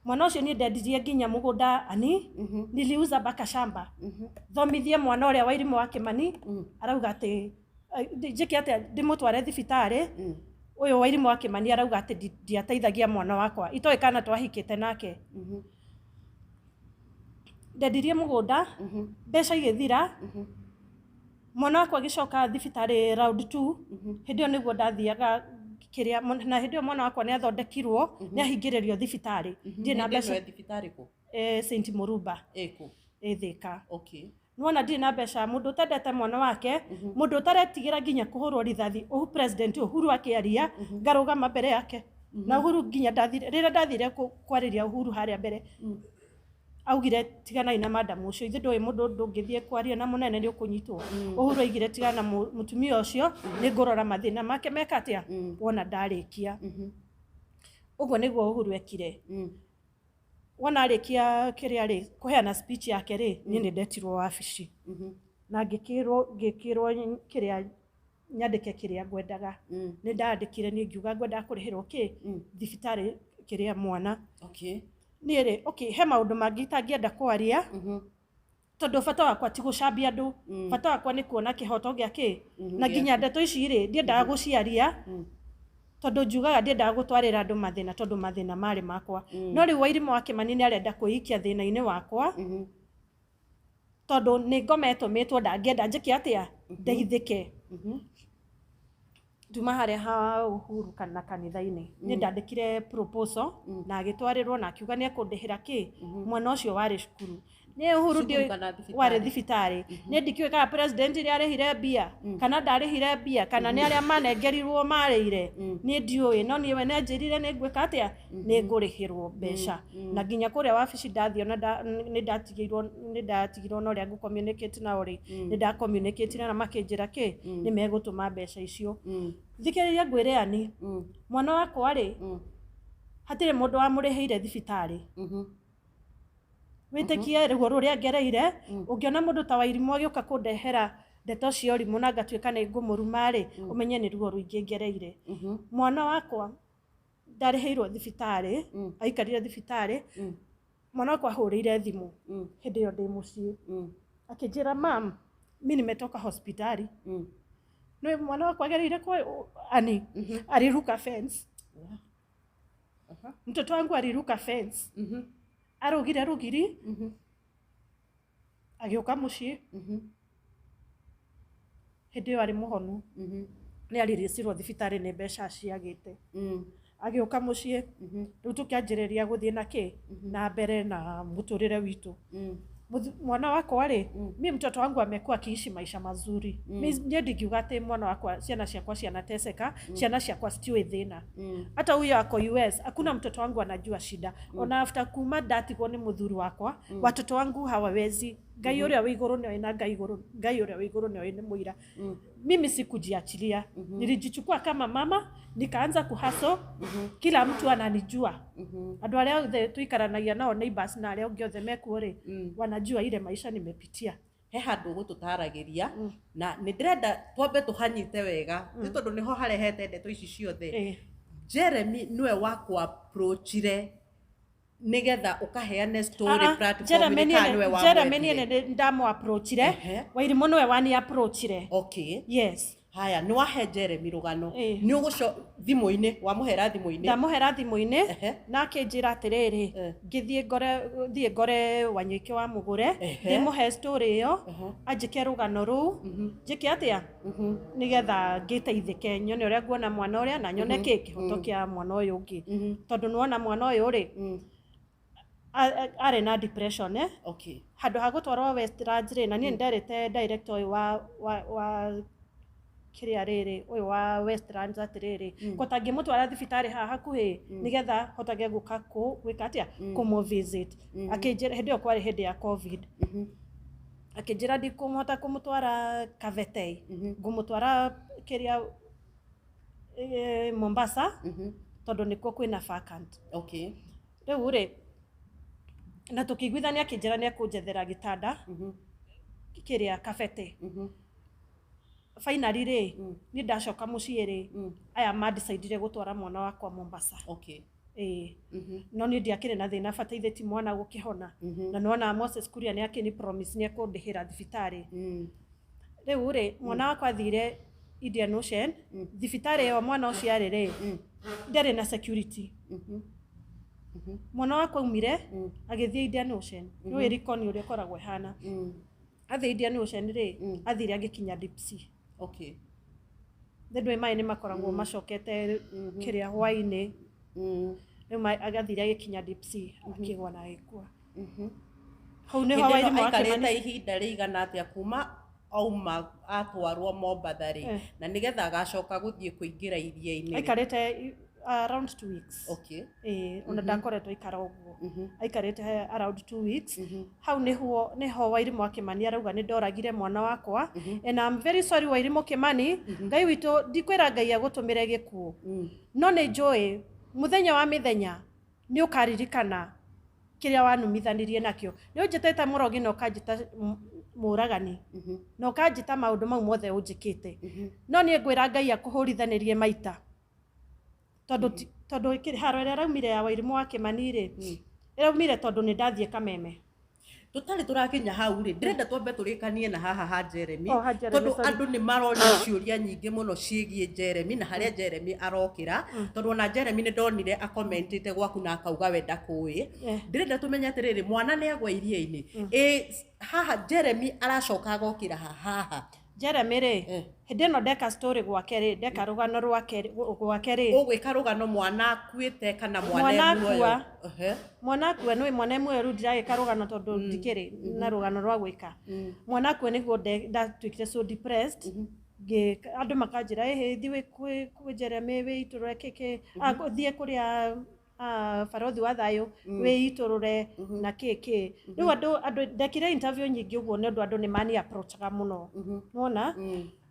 Mwana ũcio niĩ ndendirie nginya mũgũnda, ani niliuza mpaka shamba thomithie mwana ũrĩa wa Irimũ wa Kimani. Arauga atĩ njĩke atĩa ndĩmũtware thibitarĩ? Ũyũ wa Irimũ wa Kimani arauga atĩ ndiateithagia mwana wakwa, itoĩ kana twahikĩte nake. Ndendirie mũgũnda, mbeca igĩthira. Mwana wakwa agĩcoka thibitarĩ round 2. Hĩndĩ ĩyo nĩguo ndathiaga kĩrĩa, na hĩndĩ ĩyo mwana wakwa nĩ athondekirwo, nĩ ahingĩrĩrio thibitarĩ, ndirĩ na Hĩndĩ ĩno mbeca. e thibitarĩ kũ? St Murumba. Ĩkũ? Ĩ Thĩka. Okay. Nĩwona ndirĩ na mbeca. Mũndũ ũtendete mwana wake, mũndũ ũtaretigĩra nginya kũhũrwo rithathi. Ũhu president Uhuru akĩaria ngarũgama mbere yake, na Uhuru nginya ndathire, rĩrĩa ndathire kwarĩria Uhuru harĩa mbere, augire, "Tiganai na madam ũcio." Ithe ndũĩ mũndũ ndũngĩthiĩ kwaria na mũnene nĩ ũkũnyitwo. Uhuru aigire, "Tigana na mũtumia ũcio, nĩ ngũrora mathĩna make meka atĩa wona ndarĩkia." Ũguo nĩguo Uhuru ekire. Wona arĩkia kĩrĩa rĩ, kũheana speech yake rĩ, niĩ nĩ ndetirwo wabici na ngĩkĩrwo kĩrĩa nyandĩke kĩrĩa ngwendaga. Nĩ ndandĩkire niĩ ngiuga ngwendaga kũrĩhĩrwo kĩ thibitarĩ kĩrĩa mwana. Niĩ rĩ, okay, he maũndũ mangĩ itangĩenda kwaria, tondũ bata wakwa ti gũcambia andũ. Bata wakwa nĩ kuona kĩhoto gĩa kĩ na nginya ndeto ici rĩ, ndiendaga gũciaria, tondũ njugaga ndiendaga gũtwarĩra andũ mathĩna, tondũ mathĩna marĩ makwa. No rĩu Wairimũ wa Kĩmani nĩ arenda kwĩikia thĩna-inĩ wakwa, tondũ nĩ ngoma ĩtũmĩtwo, ndangĩenda njĩke atĩa, ndeithĩke. Nduma harĩa ha Uhuru kana kanitha-inĩ, nĩ ndandĩkire proposal na agĩtwarĩrwo, na akiuga nĩ ekũndĩhĩra kĩ mwana ũcio warĩ cukuru. Nĩ Uhuru Cukuru ndiũĩ kana thibitarĩ? Warĩ thibitarĩ. Nĩ ndikĩũĩ kana president nĩ arĩhire mbia kana ndarĩhire mbia, kana nĩ arĩa manengerirwo marĩire, niĩ ndiũĩ. No niĩ we nĩ anjĩrire nĩ ngwĩka atĩa, nĩ ngũrĩhĩrwo mbeca. Na nginya kũrĩa wabici ndathiĩ, ona nĩ ndatigirwo na ũrĩa ngũ communicate nao rĩ, nĩ nda communicate na makĩnjĩra kĩ nĩ megũtũma mbeca icio. Thikĩrĩria ngwĩre, ani mwana wakwa rĩ, hatirĩ mũndũ wamũrĩhĩire thibitarĩ. Wĩtĩkie ruo rũrĩa ngereire. Ũngĩona mũndũ ta Wairimũ agĩũka kũndehera ndeto cia ũrimũ na ngatuĩka nĩ ngũmũruma rĩ, ũmenye nĩ ruo rũingĩ ngereire. Mwana wakwa ndarĩhĩirwo thibitarĩ, aikarire thibitarĩ. Mwana wakwa ahũrĩire thimũ hĩndĩ ĩyo ndĩ mũciĩ, akĩnjĩra, "Mam, mi nimetoka hospitali." Nĩ mwana wakwa agereire kwa ani aliruka fence. Mtoto wangu aliruka fence, arugire rugiri agĩũka mũciĩ. Hĩndĩ ĩyo arĩ mũhonu, nĩ ariricirwo thibitarĩ nĩ mbeca ciagĩte. Agĩũka mũciĩ, rĩu tũkĩanjĩrĩria gũthiĩ na kĩ na mbere na mũtũrĩre witũ. Mwana wakwa rĩ, mi mtoto wangu amekuwa akiishi maisha mazuri. Mi niĩ ndingiuga atĩ mwana wakwa, ciana ciakwa cianateseka. Ciana ciakwa citiũĩ thĩna. Hata huyo ako US, hakuna mtoto wangu anajua shida. Ona after kuma ndatigwo nĩ mũthuri wakwa, watoto wangu hawawezi. Ngai ũrĩa wĩ igũrũ nĩoĩ, na Ngai igũrũ, Ngai ũrĩa wĩ igũrũ nĩoĩ, nĩ mũira. Mimi sikujiachilia, nilijichukua kama mama, nikaanza kuhaso. Kila mtu ananijua, andũ arĩa othe tuikaranagia nao, neighbors na arĩa ũngĩ othe mekuo rĩ, wanajua ile maisha nimepitia. He handũ ũgũtũtaragĩria na nĩ ndĩrenda twambe tũhanyite wega, nĩ tondũ nĩho harehete ndeto ici ciothe. Jeremy nĩwe wakũ-approachire nĩgetha ũkaheane story platform Jeremy kana nĩwe Jeremy niĩ wamwethire? nĩ ndamũ approachire. Wairimũ nĩwe wani approachire. Yes. Haya, nĩ wahe Jeremy rũgano. Ĩĩ. Nĩ ũgũco thimũ-inĩ, wamũhera thimũ-inĩ? Ndamũhera thimũ-inĩ. Na akĩnjĩra atĩrĩrĩ, ngĩthiĩ ngore, thiĩ ngore Wanyũike wa Mũgũre, ndĩmũhe story ĩyo, anjĩke rũgano rũu, njĩke atĩa nĩgetha ngĩteithĩke, nyone ũrĩa nguona mwana ũrĩa na nyone kĩ kĩhoto kĩa mwana ũyũ ũngĩ, tondũ nĩwona mwana ũyũ rĩ, arĩ na depression, eh? Handũ ha gũtwarwo Westlands rĩ, na niĩ nĩ nderĩte director ũyũ wa Kĩrĩa rĩrĩ ũyũ wa Westlands atĩrĩrĩ, ko tangĩmũtwara thibitarĩ haha hakuhĩ nĩgetha hotage gũka gwĩka atĩa, kũmũ visit. Akĩnjĩra, hĩndĩ ĩyo kwarĩ hĩndĩ ya COVID, akĩnjĩra ndikũhota kũmũtwara Kabete, ngũmũtwara kĩrĩa Mombasa, tondũ nĩkuo kwĩna vacant. Rĩu rĩ, na tũkĩiguithania, akĩnjĩra nĩ ekũnjethera gĩtanda kĩrĩa Kabete. Finally rĩ, niĩ ndacoka mũciĩ rĩ, aya mandecidire gũtwara mwana wakwa Mombasa. Ĩĩ, no niĩ ndiakĩrĩ na thĩna, bataithe ti mwana gũkĩhona, na nĩwona Moses Kuria nĩ akĩni promise nĩ ekũndĩhĩra thibitarĩ. Rĩu rĩ, mwana wakwa athire Indian Ocean. Thibitarĩ ĩyo mwana ũcio arĩ rĩ, ndarĩ na security. Mwana wakwa aumire agĩthiĩ Indian Ocean, nĩũĩ Likoni ũrĩa ĩkoragwo ĩhana. Athiĩ Indian Ocean rĩ, athire agĩkinya deep sea. Ndũĩ maĩ nĩ makoragwo macokete kĩrĩa hwaĩ-inĩ. Rĩu agathire agĩkinya deep sea, akĩgwa na agĩkua. Hau nĩho Hĩndĩ ĩno Wairimũ wa aikarĩte Kĩmani. Ihinda rĩigana atĩa kuma auma atwarwo Mombatha rĩ, na nĩgetha agacoka gũthiĩ kũingĩra iria-inĩ rĩ? Aikarĩte around 2 weeks. Ĩĩ, ona ndakoretwo aikara ũguo, aikarĩte around 2 weeks. Hau nĩho Wairimũ wa Kĩmani arauga nĩ ndoragire mwana wakwa, and I'm very sorry, Wairimũ Kĩmani. Ngai witũ, ndikwĩra Ngai agũtũmĩre gĩkuũ, no nĩ njũĩ mũthenya wa mĩthenya nĩ ũkaririkana kĩrĩa wanumithanirie nakĩo. Nĩ ũnjĩtĩte mũrogi na ũkanjĩta mũragani na ũkanjĩta maũndũ mau mothe ũnjĩkĩte, no niĩ ngwĩra Ngai akũhũrithanĩrie maita, tondũ tondũ haro ĩrĩa ĩraumire ya Wairimũ wa Kĩmani rĩ, ĩraumire tondũ nĩ ndathiĩ Kameme. Tũtarĩ tũrakinya hau rĩ, ndĩrenda twambe tũrĩkanie na haha ha Jeremy. Oh, ha Jeremy, tondũ sorry. Andũ nĩ maroria ciũria nyingĩ mũno ciĩgiĩ Jeremy na harĩa Jeremy arokĩra, tondũ ona Jeremy nĩ ndonire akomentĩte gwaku na akauga we ndakũĩ. Ndĩrenda tũmenye atĩrĩrĩ, mwana nĩ agwa iria-inĩ, ĩ haha Jeremy aracoka agokĩra haha? Jeremy rĩ, hĩndĩ ĩno ndeka story gwake rĩ, ndeka rũgano rwake gwake rĩ. Ũgwĩka rũgano mwana akuĩte kana mwana Mwana e muoyo? akua. Mwana akua, nĩ mwana e muoyo, rĩu ndiragĩka rũgano tondũ ndikĩrĩ na rũgano rwa gwĩka. Mwana akua nĩguo ndatuĩkire so depressed. Andũ makanjĩra, ĩhĩ, thiĩ kwĩ Jeremy wĩitũrũre kĩkĩ. Ah, thiĩ kũrĩa barothi wa thayũ wĩitũrũre na kĩ. Rĩu andũ ndekire interview nyingĩ ũguo nĩ ũndũ andũ nĩ mani approachaga mũno, nĩwona,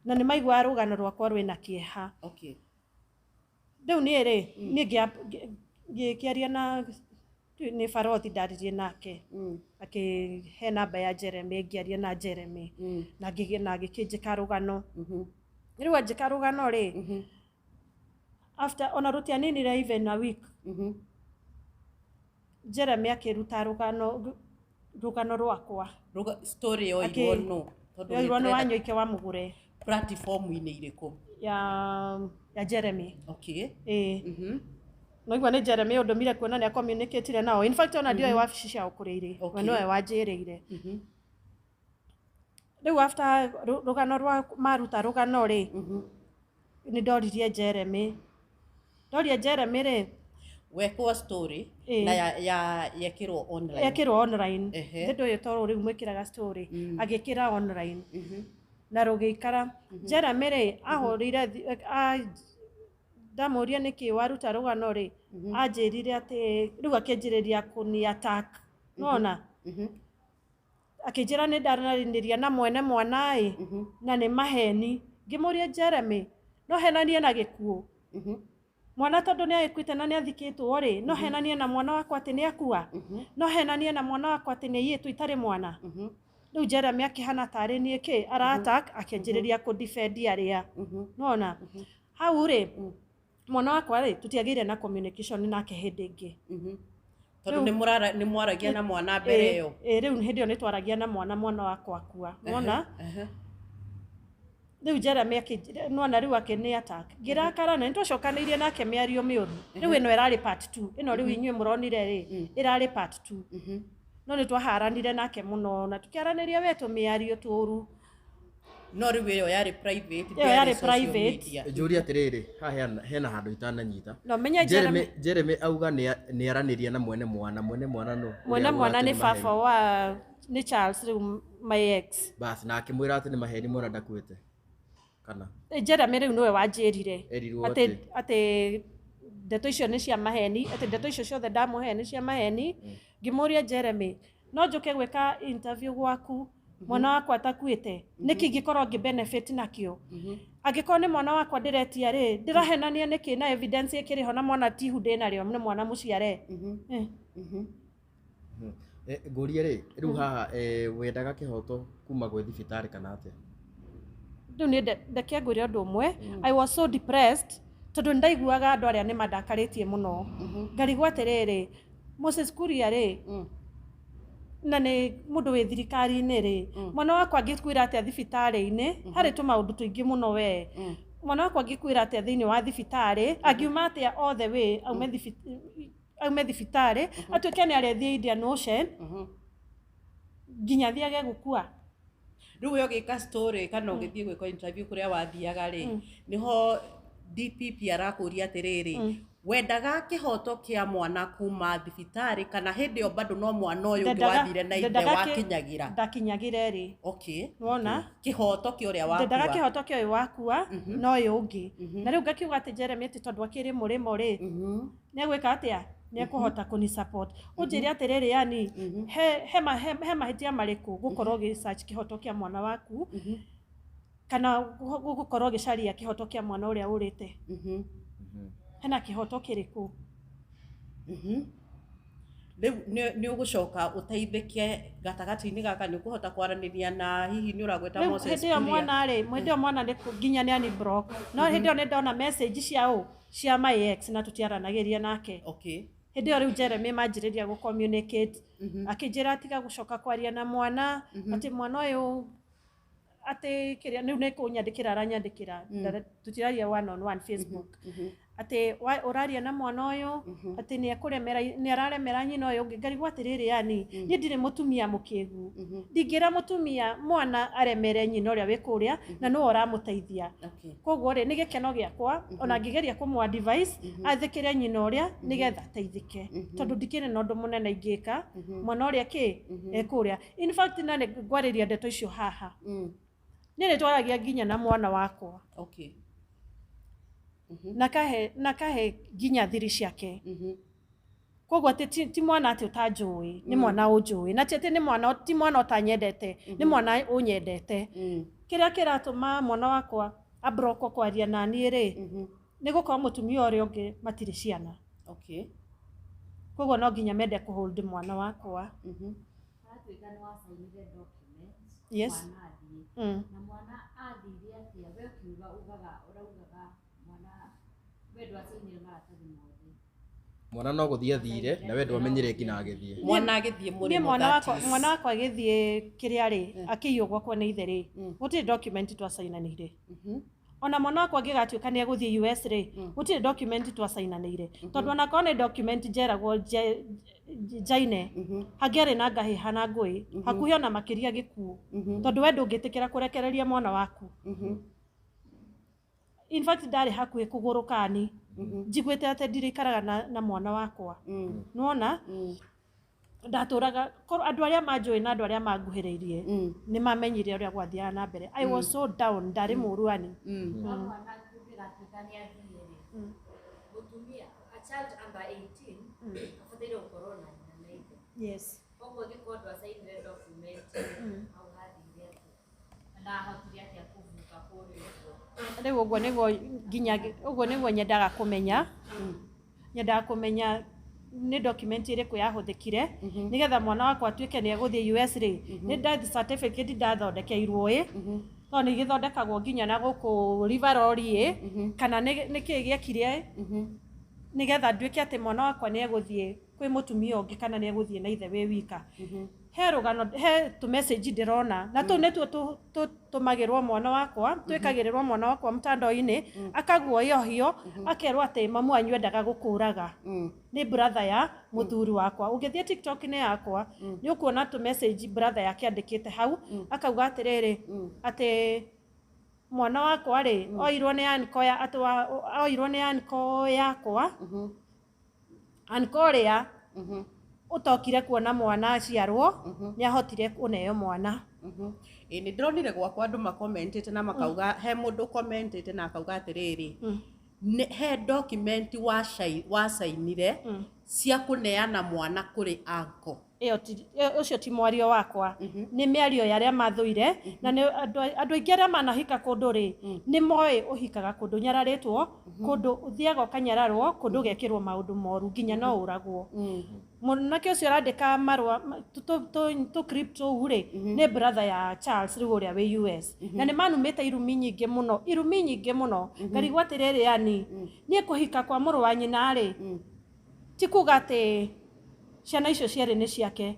na nĩ maiguaga rũgano rwakwa rwĩna kĩeha. Rĩu niĩ rĩ, niĩ ngĩkĩaria na nĩ barothi, ndaririe nake, akĩhe namba ya Jeremy, ngĩaria na Jeremy na na agĩkĩnjĩka rũgano. Rĩu anjĩka rũgano rĩ, after ona rũtianinire even a week, Jeremy akĩruta rũgano rwakwa. Story yoirwo no tondũ yoirwo nĩ nĩ tũrenda Wanyoike wa Mũgũre. Platform-inĩ irĩkũ? Ya Jeremy. Ĩĩ. Noigua nĩ Jeremy ũndũmire kuona nĩ acommunicatire nao. In fact, ona ndioĩ wabici ciao kũrĩa irĩ. We nowe wanjĩrĩire. Rĩu after rũgano rwa maruta rũgano rĩ, nĩ ndoririe Jeremy, ndoria Jeremy rĩ. Wekwo story Ĩĩ. na ya yekĩrwo online? Ekĩrwo online. Thĩ ndũyũ toro rĩu mwĩkĩraga story, agĩkĩra online na rũgĩikara. Jeremy rĩ, ahũrĩire ndamũria nĩkĩ waruta rũgano rĩ, anjĩrire atĩ rĩu akĩnjĩrĩria kũni attack, nona akĩnjĩra nĩ ndaranĩria na mwene mwana ĩ, na nĩ maheni. Ngĩmũria, Jeremy, no henanie na gĩkuũ mwana tondũ nĩ agĩkuĩte na nĩ athikĩtwo rĩ, no henanie na mwana wakwa atĩ nĩ akua? No henanie na mwana wakwa atĩ nĩ aiyĩtwo itarĩ mwana? Rĩu Jeremy akĩhana tarĩ niĩ kĩ ara attack, akĩanjĩrĩria kũ defend arĩa nona hau rĩ, mwana wakwa rĩ, tũtiagĩire na communication nake hĩndĩ ĩngĩ. Tondũ nĩ mwaragia na mwana mbere ĩyo? Ĩ, rĩu hĩndĩ ĩyo nĩ twaragia na mwana, mwana wakwa akua, nona rĩu Jeremy nona rĩu akĩnĩ attack, ngĩrakara na nĩtwacokanĩirie nake mĩario mĩũru. Rĩu ĩno ĩrarĩ part 2, ĩno rĩu inyuĩ mũronire rĩ, ĩrarĩ part 2, no nĩ twaharanire nake mũno na tũkĩaranĩria we tũmĩario tũru. No rĩu ĩyo yarĩ private? Ĩyo yarĩ ndĩarĩ social private. media. Njũrie atĩrĩrĩ, haha hena handũ itananyita. No menye. Jeremy, Jeremy auga nĩ aranĩria na mwene mwana. Mwene mwana nũ? Mwene Ũrĩa mwana auga nĩ atĩ baba maheni. wa nĩ Charles, rĩu my ex. Bas, na akĩmwĩra atĩ nĩ maheni, mwana ndakuĩte. Kana Jeremy rĩu nĩwe wanjĩrire Erirwo atĩ atĩ? Atĩ ndeto icio nĩ cia maheni, atĩ ndeto icio ciothe ndamũhe nĩ cia maheni. Ngĩmũria, "Jeremy, no njũke gwĩka interview gwaku mwana wakwa atakuĩte? Nĩkĩ ingĩkorwo ngĩ benefit nakĩo? Angĩkorwo nĩ mwana wakwa ndĩretia rĩ, ndĩrahenania nĩkĩ na evidence ĩkĩrĩ ho na mwana ti ihu ndĩnarĩo, nĩ mwana mũciare?" Eh. Ngũrie rĩ, rĩu haha wendaga kĩhoto kuma gwĩ thibitarĩ kana atĩa? Rĩu niĩ ndeke ngwĩre ũndũ ũmwe. I was so depressed tondũ nĩ ndaiguaga andũ arĩa nĩ mandakarĩtie mũno. Ngarigwo atĩrĩrĩ, Moses Kuria rĩ, na nĩ mũndũ wĩ thirikari-inĩ rĩ, mwana wakwa angĩkuĩra atĩa thibitarĩ-inĩ? Harĩ tũmaũndũ tũingĩ mũno we. Mwana wakwa angĩkuĩra atĩa thĩinĩ wa thibitarĩ? Angiuma atĩa all the way aume thibitarĩ, atuĩke nĩ arethiĩ Indian Ocean nginya athiage gũkua? Rĩu we ũgĩka story kana ũgĩthiĩ gwĩka interview kũrĩa wathiaga rĩ, nĩho DPP arakũria atĩrĩrĩ, wendaga kĩhoto kĩa mwana kuma thibitarĩ kana hĩndĩ ĩyo bado no mwana ũyũ ũngĩ wathire na ithe wakinyagĩra? Ndakinyagĩre rĩ. Wona? Kĩhoto kĩa ũrĩa Ndendaga wakua. Kĩhoto kĩa ũyũ wakua na ũyũ ũngĩ. Na rĩu ngakiuga atĩ Jeremy, atĩ tondũ akĩrĩ mũrĩmo rĩ, nĩ egwĩka atĩa? Nĩ ekũhota kũni support. Ũnjĩre atĩrĩrĩ, yani he mahĩtia marĩkũ gũkorwo ũgĩ search kĩhoto kĩa mwana waku kana gũkorwo ũgĩcaria kĩhoto kĩa mwana ũrĩa ũrĩte? Hena kĩhoto kĩrĩkũ? Rĩu nĩ ũgũcoka ũteithĩke gatagatĩ-inĩ gaka, nĩ ũkũhota kwaranĩria na hihi nĩ ũragweta Rĩu Moses hĩndĩ ĩyo Kuria? Mwana rĩ, hĩndĩ ĩyo mwana nĩ nginya nĩ ani block, no hĩndĩ ĩyo nĩ ndona message cia ũ cia my ex na tũtiaranagĩria nake. Hĩndĩ ĩyo rĩu Jeremy manjĩrĩria gũ communicate, akĩnjĩra tiga gũcoka kwaria na mwana, atĩ mwana ũyũ, atĩ kĩrĩa rĩu nĩ kũnyandĩkĩra aranyandĩkĩra. Tũtiraria one on one Facebook, atĩ ũraria na mwana ũyũ, atĩ nĩ ekũremera, nĩ araremera nyina ũyũ ũngĩ. Ngarigwo atĩrĩrĩ, yani niĩ ndirĩ mũtumia mũkĩgu, ndingĩra mũtumia mwana aremere nyina ũrĩa wĩ kũrĩa na nĩwe ũramũteithia. Koguo rĩ, nĩ gĩkeno gĩakwa ona ngĩgeria kũmũ advise athĩkĩre nyina ũrĩa nĩgetha ateithĩke, tondũ ndikĩrĩ na ũndũ mũnene ingĩka mwana ũrĩa kĩ ekũrĩa. In fact, na nĩ ngwarĩria ndeto icio haha, niĩ nĩ twaragia nginya na mwana wakwa na kahe nginya thiri ciake. Koguo atĩ ti mwana atĩ ũtanjũĩ, nĩ mwana ũnjũĩ, na ti atĩ nĩ mwana, ti mwana ũtanyendete, nĩ mwana ũnyendete. Kĩrĩa kĩratũma mwana wakwa abrokwo kwaria na niĩ rĩ, nĩ gũkorwo mũtumia ũrĩa ũngĩ matirĩ ciana. Koguo no nginya mende kũhold mwana wakwa. Aratuĩka nĩ wacainire document. Yes. Mwana athiĩ. Na mwana athire atĩa? We ũkiuga ugaga ũraugaga mwana we ndwacainire maratathi mothe. Mwana no gũthiĩ athire na we ndwamenyire nginya agĩthiĩ. Mwana agĩthiĩ Niĩ mũrĩmo, mwana that wakwa is. Mwana wakwa agĩthiĩ kĩrĩa rĩ, akĩiywo gwakwa nĩ ithe rĩ, gũtirĩ document twacainanĩire. Ona mwana wakwa angĩgatuĩka nĩ egũthiĩ US rĩ, gũtirĩ document twacainanĩire, tondũ onakorwo nĩ document njeragwo njaine, hangĩarĩ na ngahĩha na ngũĩ hakuhĩ ona makĩria gĩkuũ, tondũ we ndũngĩtĩkĩra kũrekereria mwana waku. In fact, ndarĩ hakuhĩ kũgũrũkani njiguĩte atĩ ndirĩikaraga na mwana wakwa. Nĩwona ndatũraga korwo andũ arĩa manjũĩ na andũ arĩa manguhĩrĩirie nĩ mamenyire ũrĩa gwathiaga na mbere. I was so down, ndarĩ mũru ani. No mwana kũngĩgatuĩka nĩ athiĩ rĩ, mũtumia, a child under 18 abataire gũkorwo na nyina na ithe. Koguo angĩkorwo ndwacainire document, hau hathire atĩa? Na ahotire atĩa kũvuka kũrĩa ũguo? Rĩu ũguo nĩguo nginya ũguo nĩguo nyendaga kũmenya. Nyendaga kũmenya nĩ document ĩrĩkũ yahũthĩkire nĩgetha mwana wakwa atuĩke nĩ egũthiĩ US rĩ. Nĩ death certificate ndathondekeirwo ĩ, tondũ nĩ igĩthondekagwo nginya na gũkũ Riveroli ĩ, kana nĩ kĩĩ gĩekire nĩgetha nduĩke atĩ mwana wakwa nĩ egũthiĩ kwĩ mũtumia ũngĩ kana nĩ egũthiĩ na ithe wĩ wika? He rũgano, he tũ message ndĩrona na tũu nĩtuo tũmagĩrwo mwana wakwa, twĩkagĩrĩrwo mwana wakwa mtandao-inĩ, akaguoyohio, akerwo atĩ mamu wanyu endaga gũkũraga nĩ brother ya mũthuri wakwa. Ũngĩthiĩ TikTok-inĩ yakwa nĩ ũkuona tũ message brother yake andĩkĩte hau, akauga atĩrĩrĩ, atĩ mwana wakwa rĩ oirwo nĩ uncle ya atĩ oirwo nĩ uncle yakwa, uncle ũrĩa ũtokire kuona mwana aciarwo nĩ ahotire kũneo mwana. Ĩ nĩ ndĩronire gwakwa andũ makomentĩte na makauga, he mũndũ komentĩte na akauga atĩrĩrĩ, he document wacainire cia kũneana mwana kũrĩ uncle. Ĩyo ũcio ti mwario wakwa, nĩ mĩario ya arĩa mathũire. Na nĩ andũ aingĩ arĩa manahika kũndũ rĩ, nĩ moĩ ũhikaga kũndũ nyararĩtwo, kũndũ ũthiaga ũkanyararwo, kũndũ ũgekĩrwo maũndũ moru, nginya no ũragwo. Mwanake ũcio ũrandĩka marũa tũ clip tũu rĩ, nĩ brother ya Charles rĩu ũrĩa wĩ US, na nĩ manumĩte irumi nyingĩ mũno, irumi nyingĩ mũno. Ngarigwo atĩrĩrĩ, yani niĩ kũhika kwa mũrũ wa nyina rĩ, ti kuga atĩ ciana icio cierĩ nĩ ciake.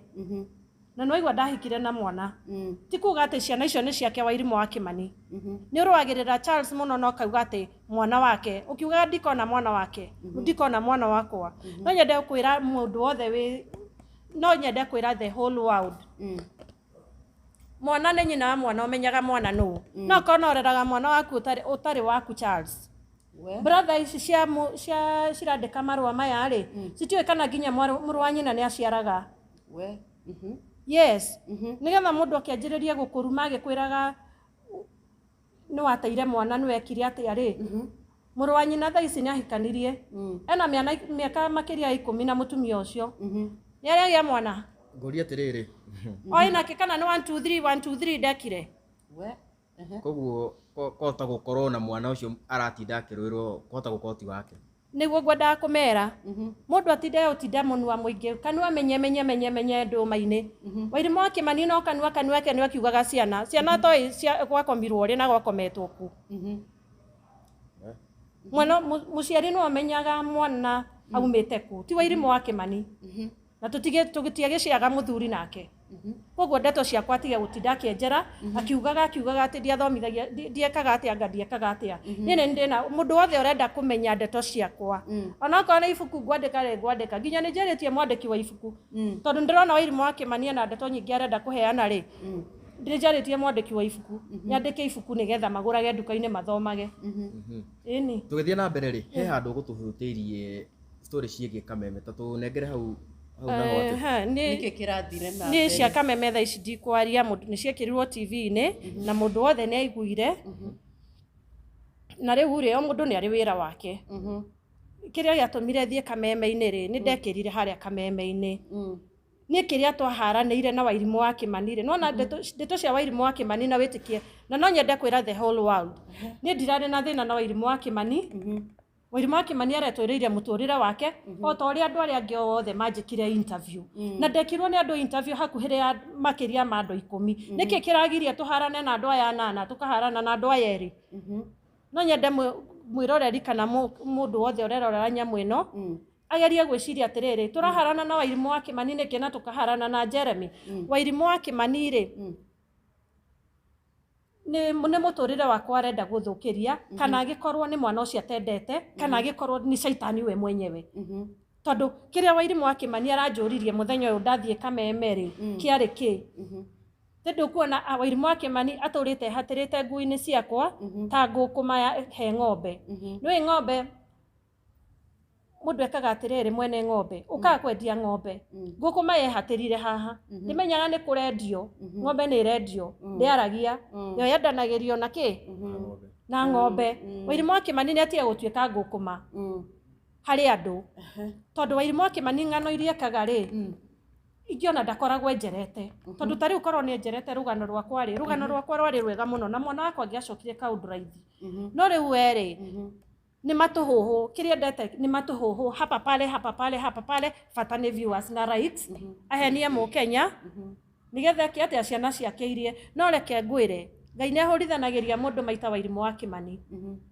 Na nĩwaigua ndahikire na mwana, ti kuga atĩ ciana icio nĩ ciake. Wairimũ wa Kĩmani nĩ ũrũagĩrĩra Charles mũno na ũkauga atĩ mwana wake, ũkiugaga ndikona mwana wake, ndikona mwana wakwa. No nyende kwĩra mũndũ wothe wĩ, no nyende kwĩra the whole world, mwana nĩ nyina wa mwana ũmenyaga mwana nũ. No korwo no ũreraga mwana waku ũtarĩ waku, Charles. We. Brother ici cia cirandĩka marũa maya rĩ, citiũĩ kana nginya mũrũ wa nyina nĩ aciaraga. We. Yes, nĩgetha mũndũ akĩanjĩrĩrie gũkũruma agĩkwĩraga nĩ wateire mwana, nĩ wekire atĩa rĩ, mũrũ wa nyina thaa ici nĩ ahikanirie, ena mĩaka makĩria ya 10 na mũtumia ũcio. Nĩ arĩagĩa mwana. Ngũria atĩrĩrĩ. Oĩ nake kana nĩ 1 2 3 1 2 3 ndekire. We. Koguo kũhota gũkorwo na mwana ũcio aratinda akĩrũĩrwo, kũhota gũkorwo ti wake? Nĩguo ngwendaga kũmera, mũndũ atinde ũtinda mũnua mũingĩ, kanua menye menye menye menye ndũma-inĩ. Wairimũ wa Kĩmani no kanua kanua ke nĩ akiugaga ciana ciana toĩ cia gwakomirwo rĩ na gwakometwo ku. Mwana mũciari no amenyaga mwana aumĩte kũ, ti Wairimũ wa Kĩmani. Na tũtige tũtiagĩciaga mũthuri nake. Koguo ndeto ciakwa atige gũtinda akĩenjera akiugaga atĩ ndiathomithagia, ndiekaga atĩa, anga ndiekaga atĩa. Niĩ nĩ ndĩna mũndũ wothe ũrenda kũmenya ndeto ciakwa, onokorwo nĩ ibuku ngwandĩka rĩ, ngwandĩka. Nginya nĩ njarĩtie mwandĩki wa ibuku, tondũ ndĩrona Wairimũ wa Kĩmani ena ndeto nyingĩ arenda kũheana rĩ, ndĩnjarĩtie mwandĩki wa ibuku nyandĩke ibuku nĩgetha magũrage nduka-inĩ mathomage. Ĩni. Tũgĩthiĩ na mbere rĩ, he handũ ũgũtũhutĩirie story ciĩgiĩ Kameme, ta tũnengere hau hau naho atĩ. Nĩkĩ kĩrathire na Niĩ mbere? Cia Kameme thaa ici ndikwaria. Mũndũ nĩ ciekĩrirwo TV-inĩ na mũndũ wothe nĩ aiguire. Na rĩu rĩ, o mũndũ nĩ arĩ wĩra wake. Kĩrĩa gĩatũmire thiĩ Kameme-inĩ rĩ, nĩ ndekĩrire harĩa Kameme-inĩ. Niĩ kĩrĩa twaharanĩire na Wairimũ wa Kĩmani rĩ, nona ndeto cia Wairimũ wa Kĩmani na wĩtĩkie, na no nyende kwĩra the whole world, niĩ ndirarĩ na thĩna na Wairimũ wa Kĩmani. Wairimũ wa Kĩmani aretũrĩire mũtũrĩre wake o ta ũrĩa andũ arĩa angĩ othe manjĩkire interview, na ndekirwo nĩ andũ interview hakuhĩ ya makĩria ma andũ 10. Nĩkĩ kĩragiria tũharane na andũ aya anana, tũkaharana na andũ aya erĩ? No nyende mwĩroreri kana mũndũ wothe ũrerorera nyamũ ĩno agerie gwĩciria atĩrĩrĩ, tũraharana na Wairimũ wa Kĩmani nĩkĩ na tũkaharana na Jeremy? Wairimũ wa Kĩmani rĩ, nĩ mũtũrĩre wakwa arenda gũthũkĩria, kana agĩkorwo nĩ mwana ũcio atendete, kana agĩkorwo nĩ caitani we mwenyewe, tondũ kĩrĩa Wairimũ wa Kĩmani aranjũririe mũthenya ũyũ ndathiĩ Kameme rĩ, kĩarĩ kĩ? Tondũ kuona Wairimũ wa Kĩmani atũrĩte hatĩrĩte nguo-inĩ ciakwa ta ngũkũma ya he ng'ombe. Nĩũĩ ng'ombe, mũndũ ekaga atĩrĩrĩ, mwene ng'ombe ũkaga kwendia ng'ombe, ngũkũma yehatĩrire haha, ndĩmenyaga nĩ kũrendio ng'ombe, nĩ ĩrendio, ndĩaragia, yo yendanagĩrio na kĩ? Na ng'ombe. Wairimũ wa Kĩmani nĩ atige gũtuĩka ngũkũma harĩ andũ, tondũ Wairimũ wa Kĩmani ng'ano iria ekaga rĩ, ingĩona ndakoragwo enjerete, tondũ ta rĩu korwo nĩ enjerete rũgano rwakwa rĩ, rũgano rwakwa rwarĩ rwega mũno na mwana wakwa angĩacokire kaũndũ raithi. No rĩu we rĩ, nĩ matũhũhũ, kĩrĩa endete nĩ matũhũhũ, hapa pale, hapa pale, hapa pale, bata nĩ viewers na likes, ahenie mũkenya nĩgetha eke atĩa? Ciana ciake irie. No reke ngwĩre, Ngai nĩ ahũrithanagĩria mũndũ maita. Wairimũ wa Kĩmani,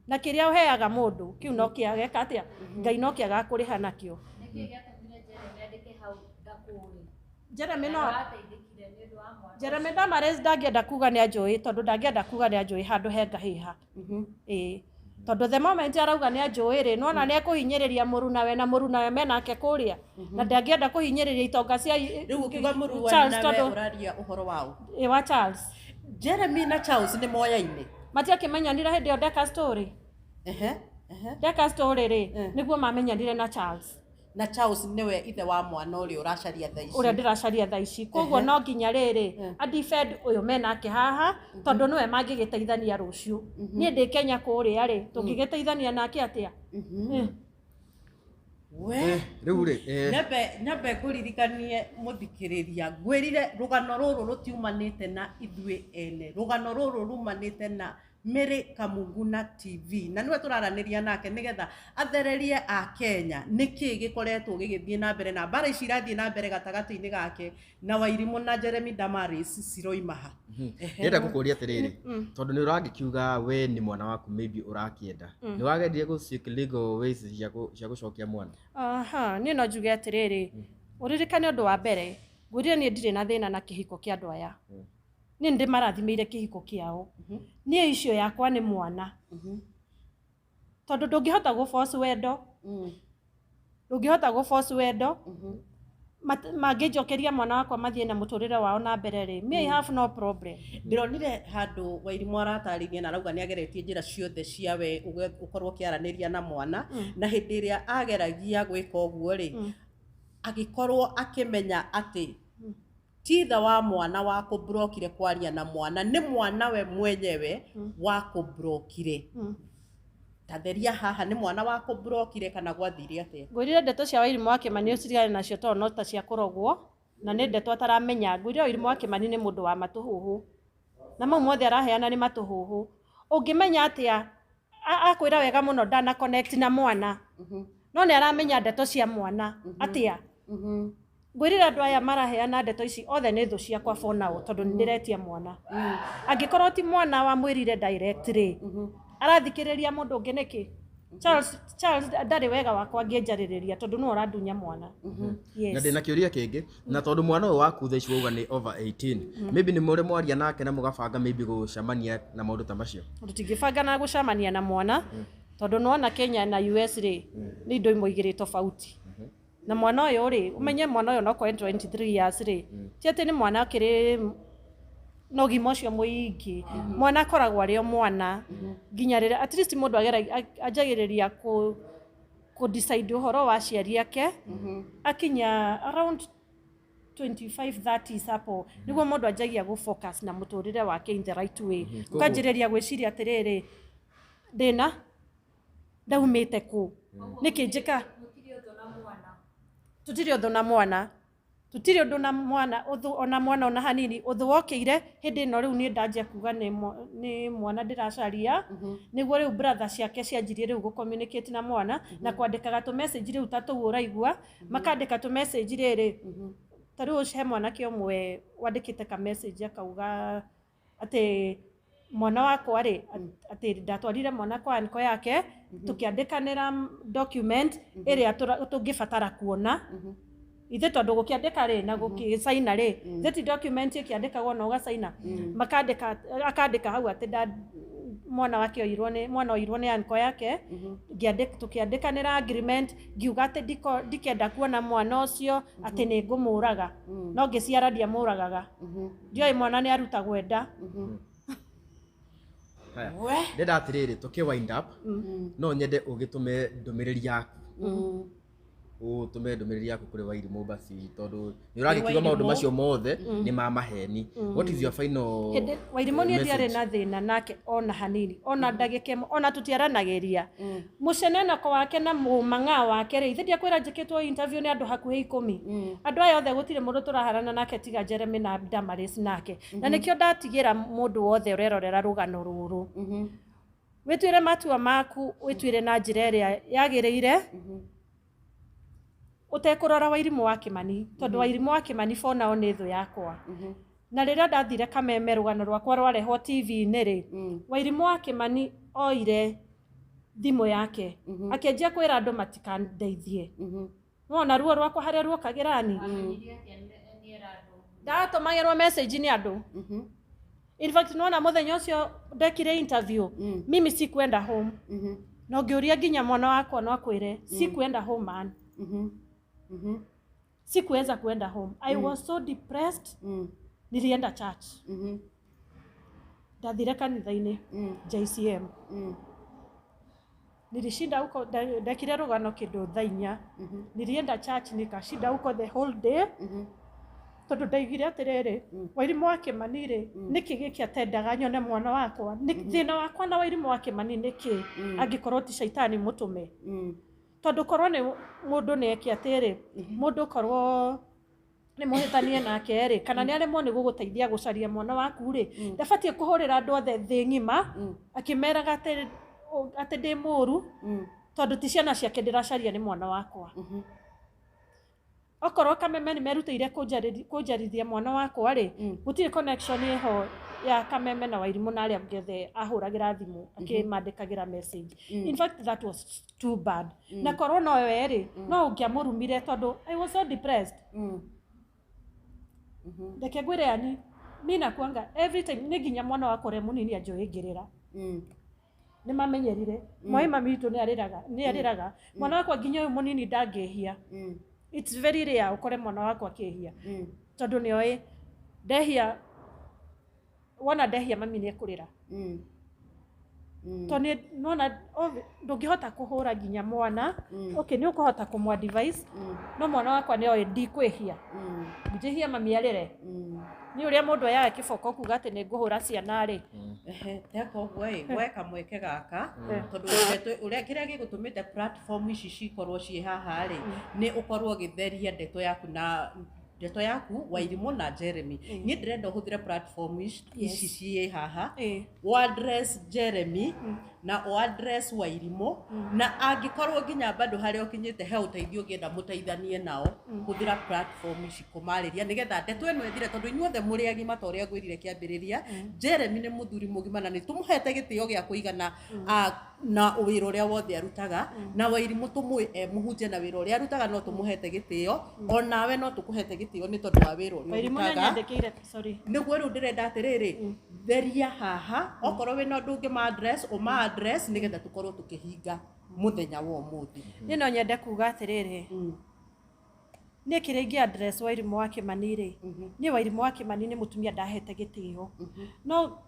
na kĩrĩa ũheaga mũndũ kĩu no kĩageka atĩa, Ngai no kĩaga kũrĩha nakĩo. Nĩkĩ gĩatũmire Jeremy andĩke hau ndakũĩ? Jeremy no Wateithĩkire nĩ ũndũ wa mwana. Jeremy Damaris ndangĩenda kuga nĩ anjũĩ, tondũ ndangĩenda kuga nĩ anjũĩ handũ he ngahĩha. Ĩĩ, tondũ the moment arauga nĩ anjũĩ rĩ, nona nĩ ekũhinyĩrĩria mũrunawe na mũrunawe menake kũrĩa, na ndangĩenda kũhinyĩrĩria itonga cia Rĩu ũkiuga mũruwa Charles, nawe tondũ ũraria ũhoro waũ? Ĩ, wa Charles. Jeremy na Charles nĩ moyaine? Matiakĩmenyanire hĩndĩ ĩyo ndeka story. Ehe, ehe. Ndeka story rĩ, nĩguo mamenyanire na Charles. Na Charles nĩwe ithe wa mwana ũrĩa ũracaria thaa ici. Ũrĩa ndĩracaria thaa ici. Koguo no nginya rĩrĩ adefend ũyũ menake haha, tondũ nĩwe mangĩgĩteithania rũciũ. Niĩ ndĩ Kenya kũrĩa rĩ, tũngĩgĩteithania nake atĩa? We Rĩu rĩ, nyambe ngũririkanie mũthikĩrĩria, ngwĩrire rũgano rũrũ rũtiumanĩte na ithuĩ ene, rũgano rũrũ rumanĩte na Mary Kamunguna TV, na nĩwe tũraranĩria nake nĩgetha athererie a Kenya nĩkĩ gĩkoretwo gĩgĩthiĩ na mbere na mbara ici irathiĩ na mbere gatagatĩ-inĩ gake na Wairimũ na Jeremy Damaris ciroima ha. Ndĩrenda gũkũria atĩrĩrĩ, tondũ nĩ ũragĩkiuga we nĩ mwana waku maybe ũrakĩenda, nĩ wageririe gũ seek legal ways cia gũcokia mwana? Aha, niĩ no njuge atĩrĩrĩ, ũririkane ũndũ wa mbere, ngwĩrire niĩ ndirĩ na thĩna na kĩhiko kĩa andũ aya. Niĩ nĩ ndĩmarathimĩire kĩhiko kĩao. Niĩ icio yakwa nĩ mwana. Tondũ ndũngĩhota gũ force wendo. Ndũngĩhota gũ force wendo. Mangĩnjokeria mwana wakwa mathiĩ na mũtũrĩre wao na mbere rĩ, me I have no problem. Ndĩronire handũ Wairimũ aratarĩria na arauga nĩ ageretie njĩra ciothe cia we ũkorwo ũkĩaranĩria na mwana, na hĩndĩ ĩrĩa ageragia gwĩka ũguo rĩ, agĩkorwo akĩmenya atĩ ti ithe wa mwana wa kũmbrokire kwaria na mwana, nĩ mwana we mwenyewe wa kũmbrokire. Tatheria haha, nĩ mwana wa kũmbrokire kana gwathire atĩa? Ngwĩrire ndeto cia Wairimũ wa Kĩmani ũcirigane nacio tondũ no ta cia kũrogwo, na nĩ ndeto ataramenya. Ngwĩrire Wairimũ wa Kĩmani nĩ mũndũ wa matũhũhũ, na mau mothe araheana nĩ matũhũhũ. Ũngĩmenya atĩa akwĩra wega mũno ndana connect na mwana, no nĩ aramenya ndeto cia mwana atĩa? Ngwĩrire andũ aya maraheana ndeto ici othe nĩ thũ ciakwa for now, tondũ nĩ ndĩretia mwana. Angĩkorwo ti mwana wamwĩrire direct rĩ, arathikĩrĩria mũndũ ũngĩ nĩkĩ? Charles ndarĩ wega wakwa angĩnjarĩrĩria tondũ nĩwe ũrandunya mwana. Na ndĩna kĩũria kĩngĩ, na tondũ mwana ũyũ waku thaa ici wauga nĩ over 18, maybe nĩ mũrĩ mwaria nake na mũgabanga maybe gũcemania na maũndũ ta macio? Tũtingĩbanga na gũcemania na mwana, tondũ nĩwona Kenya na US rĩ, nĩ indo imwe igĩrĩ tofauti. Na mwana ũyũ rĩ, ũmenye mwana ũyũ no korwo 23 years rĩ, ti atĩ nĩ mwana akĩrĩ na ũgima ũcio mũingĩ. Mwana akoragwo arĩ o mwana nginya rĩrĩa at least mũndũ anjagĩrĩria kũ decide ũhoro wa aciari ake akinya around 25 30 hapo, nĩguo mũndũ anjagia gũ focus na mũtũrĩre wake in the right way. Ũkanjĩrĩria gwĩciria atĩrĩrĩ, ndĩna ndaumĩte kũ, nĩkĩ njĩka? Tũtirĩ ũthũ na mwana, tũtirĩ ũndũ na mwana, ũthũ ona mwana ona hanini. Ũthũ wokĩire hĩndĩ ĩno rĩu niĩ ndanjia kuga nĩ mwana ndĩracaria, nĩguo rĩu brother ciake cianjirie rĩu gũ communicate na mwana na kwandĩkaga tũ message rĩu ta tũu ũraigua, makandĩka tũ message rĩrĩ. Ta rĩu he mwanake ũmwe wandĩkĩte ka message akauga atĩ mwana wakwa rĩ, atĩ ndatwarire mwana kwa anko yake, tũkĩandĩkanĩra document ĩrĩa tũngĩbatara kuona. Ithe tondũ gũkĩandĩka rĩ na gũkĩcaina rĩ, ithe ti document ĩkĩandĩkagwo na ũgacaina. Makandĩka, akandĩka hau atĩ mwana wake oirwo nĩ mwana oirwo nĩ anko yake, tũkĩandĩkanĩra agreement, ngiuga atĩ ndikenda kuona mwana ũcio, atĩ nĩ ngũmũraga. No ngĩciara ndiamũragaga. Ndioĩ mwana nĩ arutagwo nda. Ndĩrenda atĩrĩrĩ, tũkĩ wind up, no nyende ũgĩtũme ndũmĩrĩri yaku. Ũtũme ndũmĩrĩri yaku kũrĩ Wairimũ basi, tondũ nĩ ũragĩkiuga maũndũ macio mothe nĩ ma maheni. What is your final Wairimũ niĩ ndiarĩ na thĩna nake ona hanini, ona ndagĩka ĩmwe, ona tũtiaranagĩria. Mũceneneko wake na mũmang'a wake rĩ, ithe ndiakwĩra njĩkĩtwo interview nĩ andũ hakuhĩ 10. Andũ aya othe gũtirĩ mũndũ tũraharana nake tiga Jeremy na Damaris nake. Na nĩkĩo ndatigĩra mũndũ wothe ũrerorera rũgano rũrũ. Wĩtuĩre matua maku, wĩtuĩre na njĩra ĩrĩa yagĩrĩire, ũtekũrora Wairimũ wa Kĩmani, tondũ Wairimũ wa Kĩmani for now nĩ thũ yakwa. Na rĩrĩa ndathire Kameme rũgano rwakwa rwarehwo TV-inĩ rĩ, Wairimũ wa Kĩmani oire thimũ yake akĩanjia kwĩra andũ matikandeithie. Wona ruo rwakwa harĩa ruokagĩra ni ndatũmagĩrwo message nĩ andũ. In fact nona mũthenya ũcio ndekire interview, mimi sikuenda home. No ngĩũria nginya mwana wakwa no akwĩre sikuenda home man. Sikuweza kuenda home. I was so depressed. Nilienda church. Ndathire kanitha-inĩ, JCM. Nilishinda huko, ndekire rũgano kĩndũ thaa 4. Nilienda church, nikashinda huko the whole day, tondũ ndaigire atĩrĩrĩ, Wairimũ wa Kĩmani rĩ, nĩkĩ gĩkĩ atendaga nyone mwana wakwa? Thĩna wakwa na Wairimũ wa Kĩmani nĩkĩ, angĩkorwo ti caitani mũtũme? Tondũ korwo nĩ mũndũ nĩ eke atĩrĩ, mũndũ korwo nĩ mũhĩtanie nake rĩ, kana nĩ aremwo nĩ gũgũteithia gũcaria mwana waku rĩ, ndabatiĩ kũhũrĩra andũ othe thĩ ng'ima akĩmeraga atĩ ndĩ mũru, tondũ ti ciana ciake ndĩracaria, nĩ mwana wakwa. Okorwo Kameme nĩ merutĩire kũnjarithia mwana wakwa rĩ, gũtirĩ connection ĩho ya Kameme na Wairimũ na arĩa angĩ othe ahũragĩra thimũ akĩmandĩkagĩra message. In fact, that was too bad. Na korwo no we rĩ, no ũngĩamũrumire, tondũ I was so depressed. Reke ngwĩre, yani mi nakuanga every time nĩ nginya mwana wakwa ũrĩa mũnini anjũĩ ngĩrĩra. Nĩ mamenyerire mwaĩ mami witũ nĩ arĩraga, nĩ arĩraga. Mwana wakwa nginya ũyũ mũnini ndangĩhia. It's very rare ũkore mwana wakwa akĩhia, tondũ nĩ oĩ ndehia, wona ndehia mami nĩ ekũrĩra. Tondũ nĩ nona ndũngĩhota kũhũra nginya mwana. Okay, nĩ ũkũhota kũmũ advise, no mwana wakwa nĩ oĩ ndikwĩhia, njĩhia mami arĩre. Nĩ ũrĩa mũndũ oyaga kĩboko kuga atĩ nĩ ngũhũra ciana rĩ. Ehe, teka ũguo ĩ, gweka mweke gaka, tondũ ũrĩa kĩrĩa gĩgũtũmĩte platform ici cikorwo ciĩ haha rĩ, nĩ ũkorwo ũgĩtheria ndeto yaku na ndeto yaku Wairimũ na Jeremy. Niĩ ndĩrenda ũhũthĩre platform ici ciĩ haha o address Jeremy na o address Wairimũ, na angĩkorwo nginya bado harĩa ũkinyĩte he ũteithio ũngĩenda mũteithanie nao, hũthĩra platform ici kũmarĩria nĩgetha ndeto ĩno ĩthire, tondũ inyuothe mũrĩ agima. Ta ũrĩa ngwĩrire kĩambĩrĩria, Jeremy nĩ mũthuri mũgima na nĩ tũmũhete gĩtĩo gĩa kũigana na wĩra ũrĩa wothe arutaga, na Wairimũ tũmũĩ e mũhunjia na wĩra ũrĩa arutaga no tũmũhete gĩtĩo. Onawe no tũkũhete gĩtĩo nĩ tondũ wa wĩra ũrĩa Wairimũ nĩ ũrutaga. Anyandĩkĩire, sorry. Nĩguo rĩu ndĩrenda atĩrĩrĩ, theria haha, okorwo wĩna ũndũ ũngĩ ma address, ũma address nĩgetha tũkorwo tũkĩhinga mũthenya wa ũmũthĩ. Niĩ no nyende kuga atĩrĩrĩ, niĩ kĩrĩa ingĩ address Wairimũ wa Kĩmani rĩ, niĩ Wairimũ wa Kĩmani nĩ mũtumia ndahete gĩtĩo, no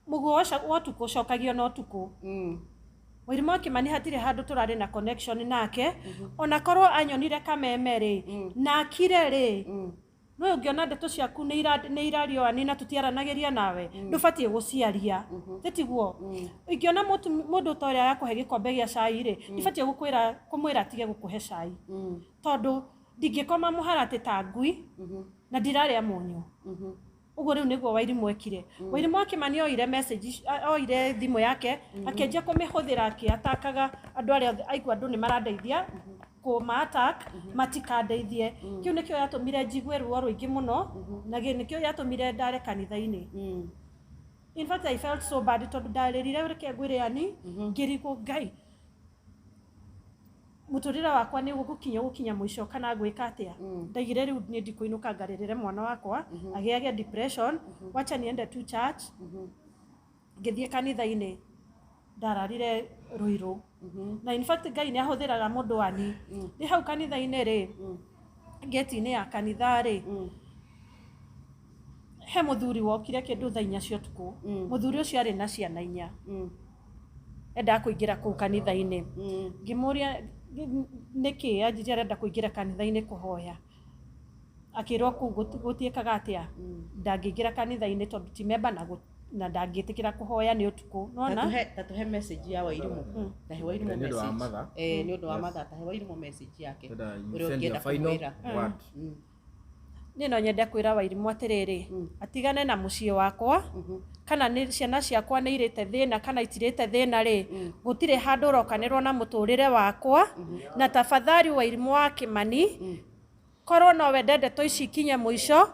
mũguo wa ũtukũ ũcokagio na ũtukũ. Wairimũ wa Kĩmani hatirĩ handũ tũrarĩ na connection nake. Ona korwo anyonire Kameme rĩ, na akire rĩ, no ũngĩona ndeto ciaku nĩ irario ani na tũtiaranagĩria nawe, ndũbatiĩ gũciaria, tĩtiguo? Ingĩona mũndũ ta ũrĩa arakũhe gĩkombe gĩa cai rĩ, ndibatiĩ gũkwĩra kũmwĩra atige gũkũhe cai, tondũ ndingĩkoma mũharatĩ ta ngui na ndirarĩa mũnyũ. Ũguo rĩu nĩguo Wairimũ ekire. Wairimũ wa Kĩmani oire message oire thimũ yake, akĩanjia kũmĩhũthĩra akĩatakaga andũ arĩa othe aigua andũ nĩ marandeithia kũma attack, matikandeithie. Kĩu nĩkĩo yatũmire njigue ruo rũingĩ mũno, na nĩkĩo yatũmire ndare kanitha-inĩ. In fact, I felt so bad, tondũ ndarĩrire, reke ngwĩre, yani ngĩrigwo, Ngai, mũtũrĩre wakwa nĩ ũgũkinya gũkinya mũico kana ngwĩka atĩa? Ndaigire rĩu niĩ ndikũinũka ngarĩrĩre mwana wakwa agĩage depression, wacha niende tu church. Ngĩthiĩ kanitha-inĩ, ndararire Ruiru, na in fact Ngai nĩ ahũthĩraga mũndũ wani. Nĩ hau kanitha-inĩ rĩ, gate-inĩ ya kanitha rĩ, he mũthuri wokire kĩndũ thaa 4 cia ũtukũ. Mũthuri ũcio arĩ na ciana 4, endaga kũingĩra kũu kanitha-inĩ. Ngĩmũria nĩkĩ, anjĩria arenda kũingĩra kanitha-inĩ kũhoya. Akĩrwo kũu gũtiĩkaga atĩa, ndangĩingĩra kanitha-inĩ tondũ ti memba na ndangĩtĩkĩra kũhoya nĩ ũtukũ nona. Tatũhe message ya Wairimũ, tahe Wairimũ Nĩ ũndũ wa message. Mother. Eh, nĩ ũndũ wa mother, tahe Wairimũ message yake Whether you ũrĩa send your ũngĩenda final kũmwĩra. word. Niĩ no nyende kwĩra Wairimũ atĩrĩrĩ, atigane na mũciĩ wakwa. Kana nĩ ciana ciakwa nĩ irĩte thĩna kana itirĩte thĩna rĩ, gũtirĩ handũ ũrokanĩrwo na mũtũrĩre wakwa. Na tafadhali Wairimũ wa Kĩmani, korwo no wende ndeto ici ikinye mũico,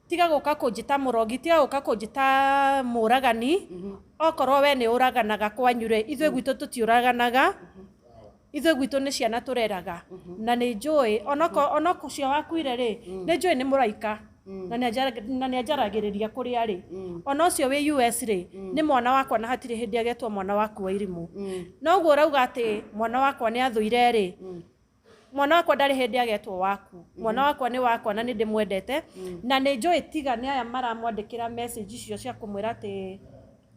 tiga gũka kũnjĩta mũrogi, tiga gũka kũnjĩta mũragani. Okorwo we nĩ ũraganaga kwanyu rĩ, ithuĩ gwitũ tũtiũraganaga. Ithuĩ gwitũ nĩ ciana tũreraga, na nĩ njũĩ onoko ũcio wakuire rĩ, nĩ njũĩ nĩ mũraika na nĩ anjaragĩrĩria kũrĩa arĩ. Ona ũcio wĩ US rĩ, nĩ mwana wakwa, na hatirĩ hĩndĩ agetwo mwana waku Wairimũ. Noguo ũrauga atĩ mwana wakwa nĩ athũire rĩ, mwana wakwa ndarĩ hĩndĩ agetwo waku. Mwana wakwa nĩ wakwa na nĩ ndĩmwendete, na nĩ njũĩ tiga nĩ aya maramwandĩkĩra message icio cia kũmwĩra atĩ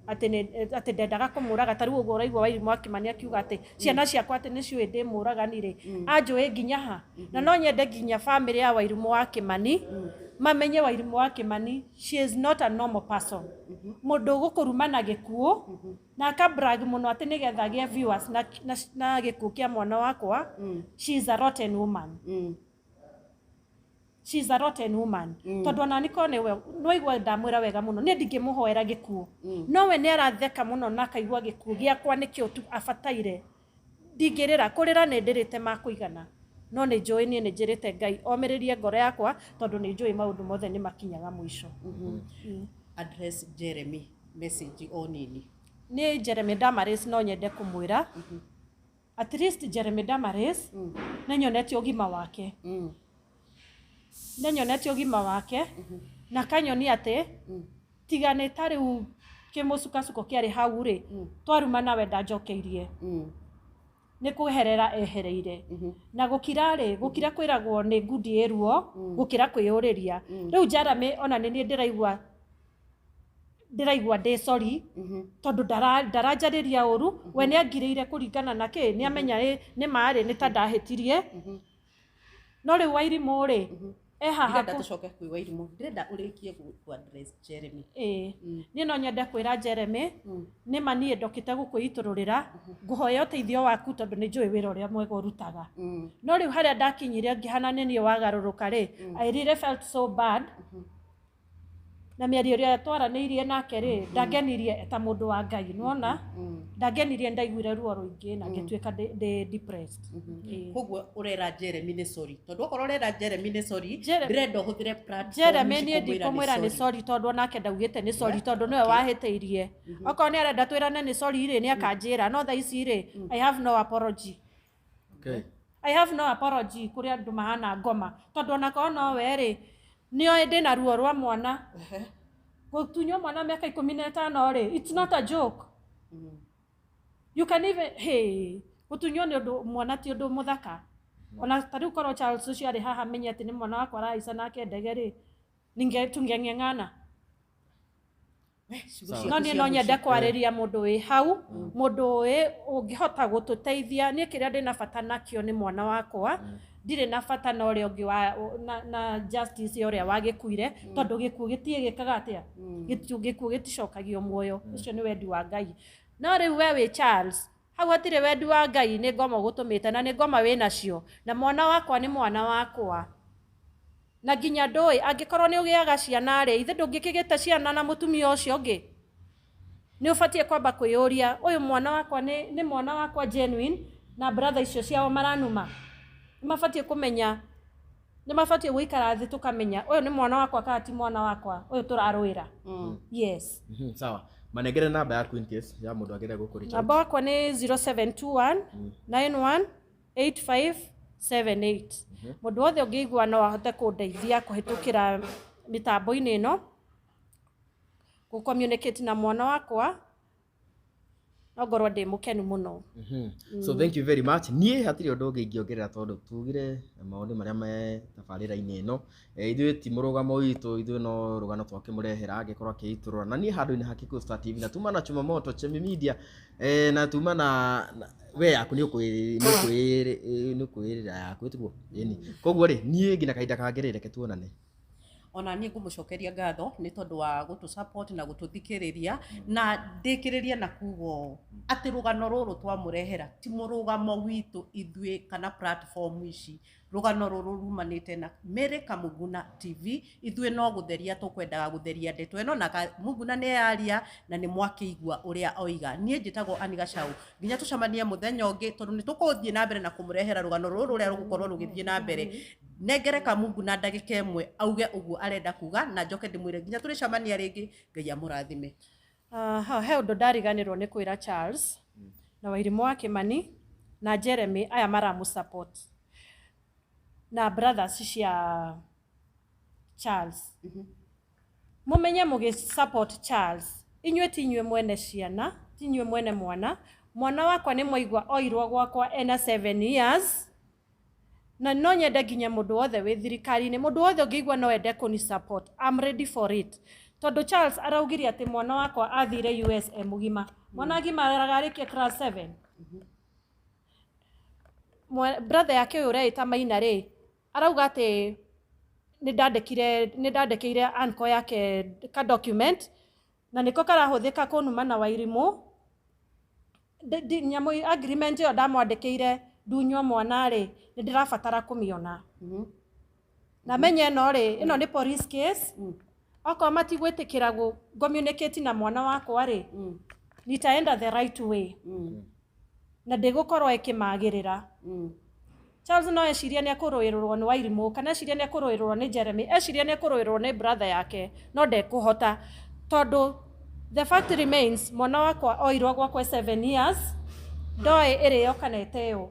Atĩ nĩ atĩ ndendaga kũmũraga. Ta rĩu ũguo ũraigua Wairimũ wa Kĩmani akiuga atĩ ciana ciakwa atĩ nĩciũĩ ndĩ mũragani rĩ, anjũĩ nginya ha? Na no nyende nginya famĩlĩ ya Wairimũ wa Kĩmani mamenye Wairimũ wa Kĩmani, she is not a normal person. Mũndũ ũgũkũruma na gĩkuũ na akabrag mũno atĩ nĩgetha agĩe viewers na gĩkuũ kĩa mwana wakwa, she is a rotten woman. She is a rotten woman, tondũ ona nĩkorwo nĩwe nĩwaigua ndamwĩra wega mũno, niĩ ndingĩmũhoera gĩkuũ, no we nĩ aratheka mũno na akaigua gĩkuũ gĩakwa nĩkĩo tu abataire. Ndingĩrĩra, kũrĩra nĩ ndĩrĩte ma kũigana, no nĩ njũĩ niĩ nĩ njĩrĩte Ngai omĩrĩrie ngoro yakwa, tondũ nĩ njũĩ maũndũ mothe nĩ makinyaga mũico. Address Jeremy, message o nini. Nĩ Jeremy Damaris no nyende kũmwĩra, at least Jeremy Damaris nĩ nyonetie ũgima wake, nĩ nyonetie ũgima wake na kanyonia atĩ tiga nĩ ta rĩu kĩmũcukacuko kĩarĩ hau rĩ, twaruma nawe ndanjokeirie, nĩ kweherera ehereire na gũkira rĩ, gũkira kwĩragwo nĩ ngundi ĩ ruo gũkĩra kwĩyũrĩria. Rĩu Jeremy, ona nĩ niĩ ndĩraigua ndĩ sorry, tondũ ndaranjarĩria ũru. We nĩ angirĩire kũringana na kĩ nĩ amenya nĩ marĩ nĩ ta ndahĩtirie, no rĩu Wairimũ rĩ, e haha. Ndĩrenda tũcoke kwĩ Wairimũ, ndĩrenda ũrĩkie ku address Jeremy. Ĩĩ, niĩ no nyende kwĩra Jeremy, nĩ ma niĩ ndokĩte gũkwĩitũrũrĩra ngũhoya ũteithio waku, tondũ nĩ njũĩ wĩra ũrĩa mwega ũrutaga. No rĩu harĩa ndakinyire ngĩhana nĩ niĩ wagarũrũka rĩ, I really felt so bad, na mĩario ĩrĩa twaranĩirie nake rĩ, ndangenirie ta mũndũ wa Ngai. Nĩwona ndangenirie, ndaiguire ruo rũingĩ na ngĩtuĩka ndĩ depressed. Ĩĩ. Koguo ũrera Jeremy nĩ sorry, tondũ okorwo ũrera Jeremy nĩ sorry, ndĩrenda ũhũthĩre platform Jeremy, ici niĩ kũmwĩra. Ndikũmwĩra nĩ sorry, tondũ onake ndaugĩte nĩ sorry, tondũ nĩwe wahĩtĩirie. Okorwo nĩ arenda twĩrane nĩ sorry rĩ, nĩ akanjĩra, no thaa ici rĩ, I have no apology. I have no apology kũrĩ andũ mahana ngoma, tondũ onakorwo no we rĩ, nĩoĩ ndĩna ruo rwa mwana gũtunywo mwana mĩaka 15 rĩ, it's not a joke. You can even, hey, gũtunywo nĩ ũndũ mwana ti ũndũ mũthaka. Ona ta rĩu korwo Charles ũcio arĩ haha menye atĩ nĩ mwana wakwa arahaica nake ndege rĩ, ninge tungeng'eng'ana. No niĩ no nyende kwarĩria mũndũ wĩ hau, mũndũ wĩ ũngĩhota gũtũteithia. Niĩ kĩrĩa ndĩna bata nakĩo nĩ mwana wakwa. Ndirĩ na bata na ũrĩa ũngĩ wa na justice ya ũrĩa wagĩkuire, tondũ gĩkuũ gĩtiĩgĩkaga atĩa. Gĩkuũ gĩticokagio muoyo, ũcio nĩ wendi wa Ngai. No rĩu we wĩ Charles, hau hatirĩ wendi wa Ngai, nĩ ngoma ũgũtũmĩte na nĩ ngoma wĩ nacio, na mwana wakwa nĩ mwana wakwa, na nginya ndũĩ angĩkorwo nĩ ũgĩaga ciana rĩ, ithe ndũngĩkĩgĩte ciana na mũtumia ũcio ũngĩ. Nĩ ũbatiĩ kwamba kwĩyũria, ũyũ mwana wakwa nĩ mwana wakwa genuine? Na brother icio ciao maranuma nĩ mabatiĩ kũmenya, nĩ mabatiĩ gũikara thĩ tũkamenya ũyũ nĩ mwana wakwa kana ti mwana wakwa ũyũ tũrarũĩra. Yes. Sawa, manengere namba yaku in case ya mũndũ angĩenda gũkũ reach out. Namba wakwa nĩ 0721 91 8578. Mũndũ wothe ũngĩigua no ahote kũndeithia kũhĩtũkĩra mĩtambo-inĩ ĩno gũ communicate na mwana wakwa, no ngorwo ndĩ mũkenu mũno. So thank you very much. Niĩ hatirĩ ũndũ ũngĩ ingĩongerera, tondũ tugire maũndũ marĩa me tabarĩra-inĩ ĩno. Ithuĩ ti mũrũgamo witũ, ithuĩ no rũgano twakĩmũrehera angĩkorwo akĩitũrũra. Na niĩ handũ-inĩ ha Kikuyu Star TV, na tuma na Chuma Moto Chemi Media, na tuma na we yaku nĩ ũkwĩrĩra yaku tiguo ĩni. Koguo rĩ, niĩ nginya kahinda kangĩ rĩ, reke tuonane. Ona niĩ ngũmũcokeria ngatho nĩ tondũ wa gũtũ support na gũtũthikĩrĩria, na ndĩkĩrĩrie na kuga ũũ atĩ rũgano rũrũ twamũrehera ti mũrũgamo witũ ithuĩ kana platform ici. Rũgano rũrũ rumanĩte na Mary Kamuguna TV. Ithuĩ no gũtheria tũkwendaga gũtheria ndeto ĩno, na Kamuguna nĩ yaria na nĩ mwakĩigua ũrĩa oiga. Niĩ njĩtagwo Annie Gacau, nginya tũcemanie mũthenya ũngĩ, tondũ nĩ tũkũthiĩ na mbere na kũmũrehera rũgano rũrũ rũrĩa rũgũkorwo rũgĩthiĩ na mbere. Nengere Kamuguna ndagĩka 1 auge ũguo arenda kuga, na njoke ndĩmwĩre nginya tũrĩcemania rĩngĩ, Ngai amũrathime. Aha, he ũndũ ndariganĩrwo nĩ kwĩra Charles na Wairimũ wa Kĩmani na Jeremy aya maramũ support na brothers cia Charles. Mũmenye mũgĩ support Charles, inyuĩ ti inyuĩ mwene ciana, ti inyuĩ mwene mwana. Mwana wakwa nĩ mwaigua oirwo gwakwa ena 7 years, na no nyende nginya mũndũ wothe wĩ thirikari-inĩ, mũndũ wothe ũngĩigua no ende kũni support, I'm ready for it. Tondũ Charles araugire atĩ mwana wakwa athire US e mũgima. Mwana agimaraga arĩkie class 7. Brother yake ũyũ ũreĩta Maina rĩ, arauga atĩ nĩ ndandĩkĩire uncle yake ka document na nĩko karahũthĩka kũnuma na Wairimũ. Nyamũ agreement ĩyo ndamwandĩkĩire ndunywo mwana rĩ, nĩ ndĩrabatara kũmĩona. Na menye ĩno rĩ, ĩno nĩ police case. Okorwo matigwĩtĩkĩra gũ communicate na mwana wakwa rĩ, nitaenda the right way na ndĩgũkorwo ĩkĩmagĩrĩra. Charles no ecirie nĩ ekũrũĩrĩrwo nĩ Wairimũ, kana ecirie nĩ ekũrũĩrĩrwo nĩ Jeremy, ecirie nĩ ekũrũĩrĩrwo nĩ brother yake, no ndekũhota, tondũ the fact remains, mwana wakwa oirwo gwakwa 7 years, ndoĩ ĩrĩo kana ĩteo,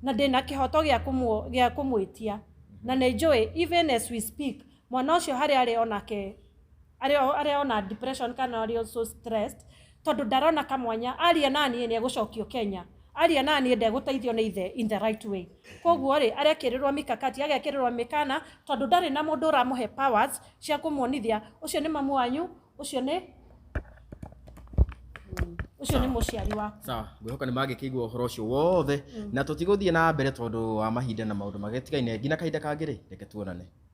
na ndĩna kĩhoto gĩa kũmwĩtia, na nĩ njũĩ even as we speak mwana ũcio harĩa arĩ onake arĩ ona depression kana arĩ so stressed, tondũ ndarona kamwanya. Aria naniĩ nĩ egũcokio Kenya, aria naniĩ ndegũteithio nĩ ithe in the right way. Koguo rĩ, arekĩrĩrwo mikakati, agekĩrĩrwo mĩkana, tondũ ndarĩ na mũndũ ũramũhe powers cia kũmuonithia ũcio nĩ mamu wanyu, ũcio nĩ mũciari waku. Sawa, ngwĩhoka nĩ mangĩkĩigua ũhoro ũcio wothe, na tũtigũthiĩ na mbere tondũ wa mahinda na maũndũ magĩtigaine. Nginya kahinda kangĩ rĩ, reke tuonane.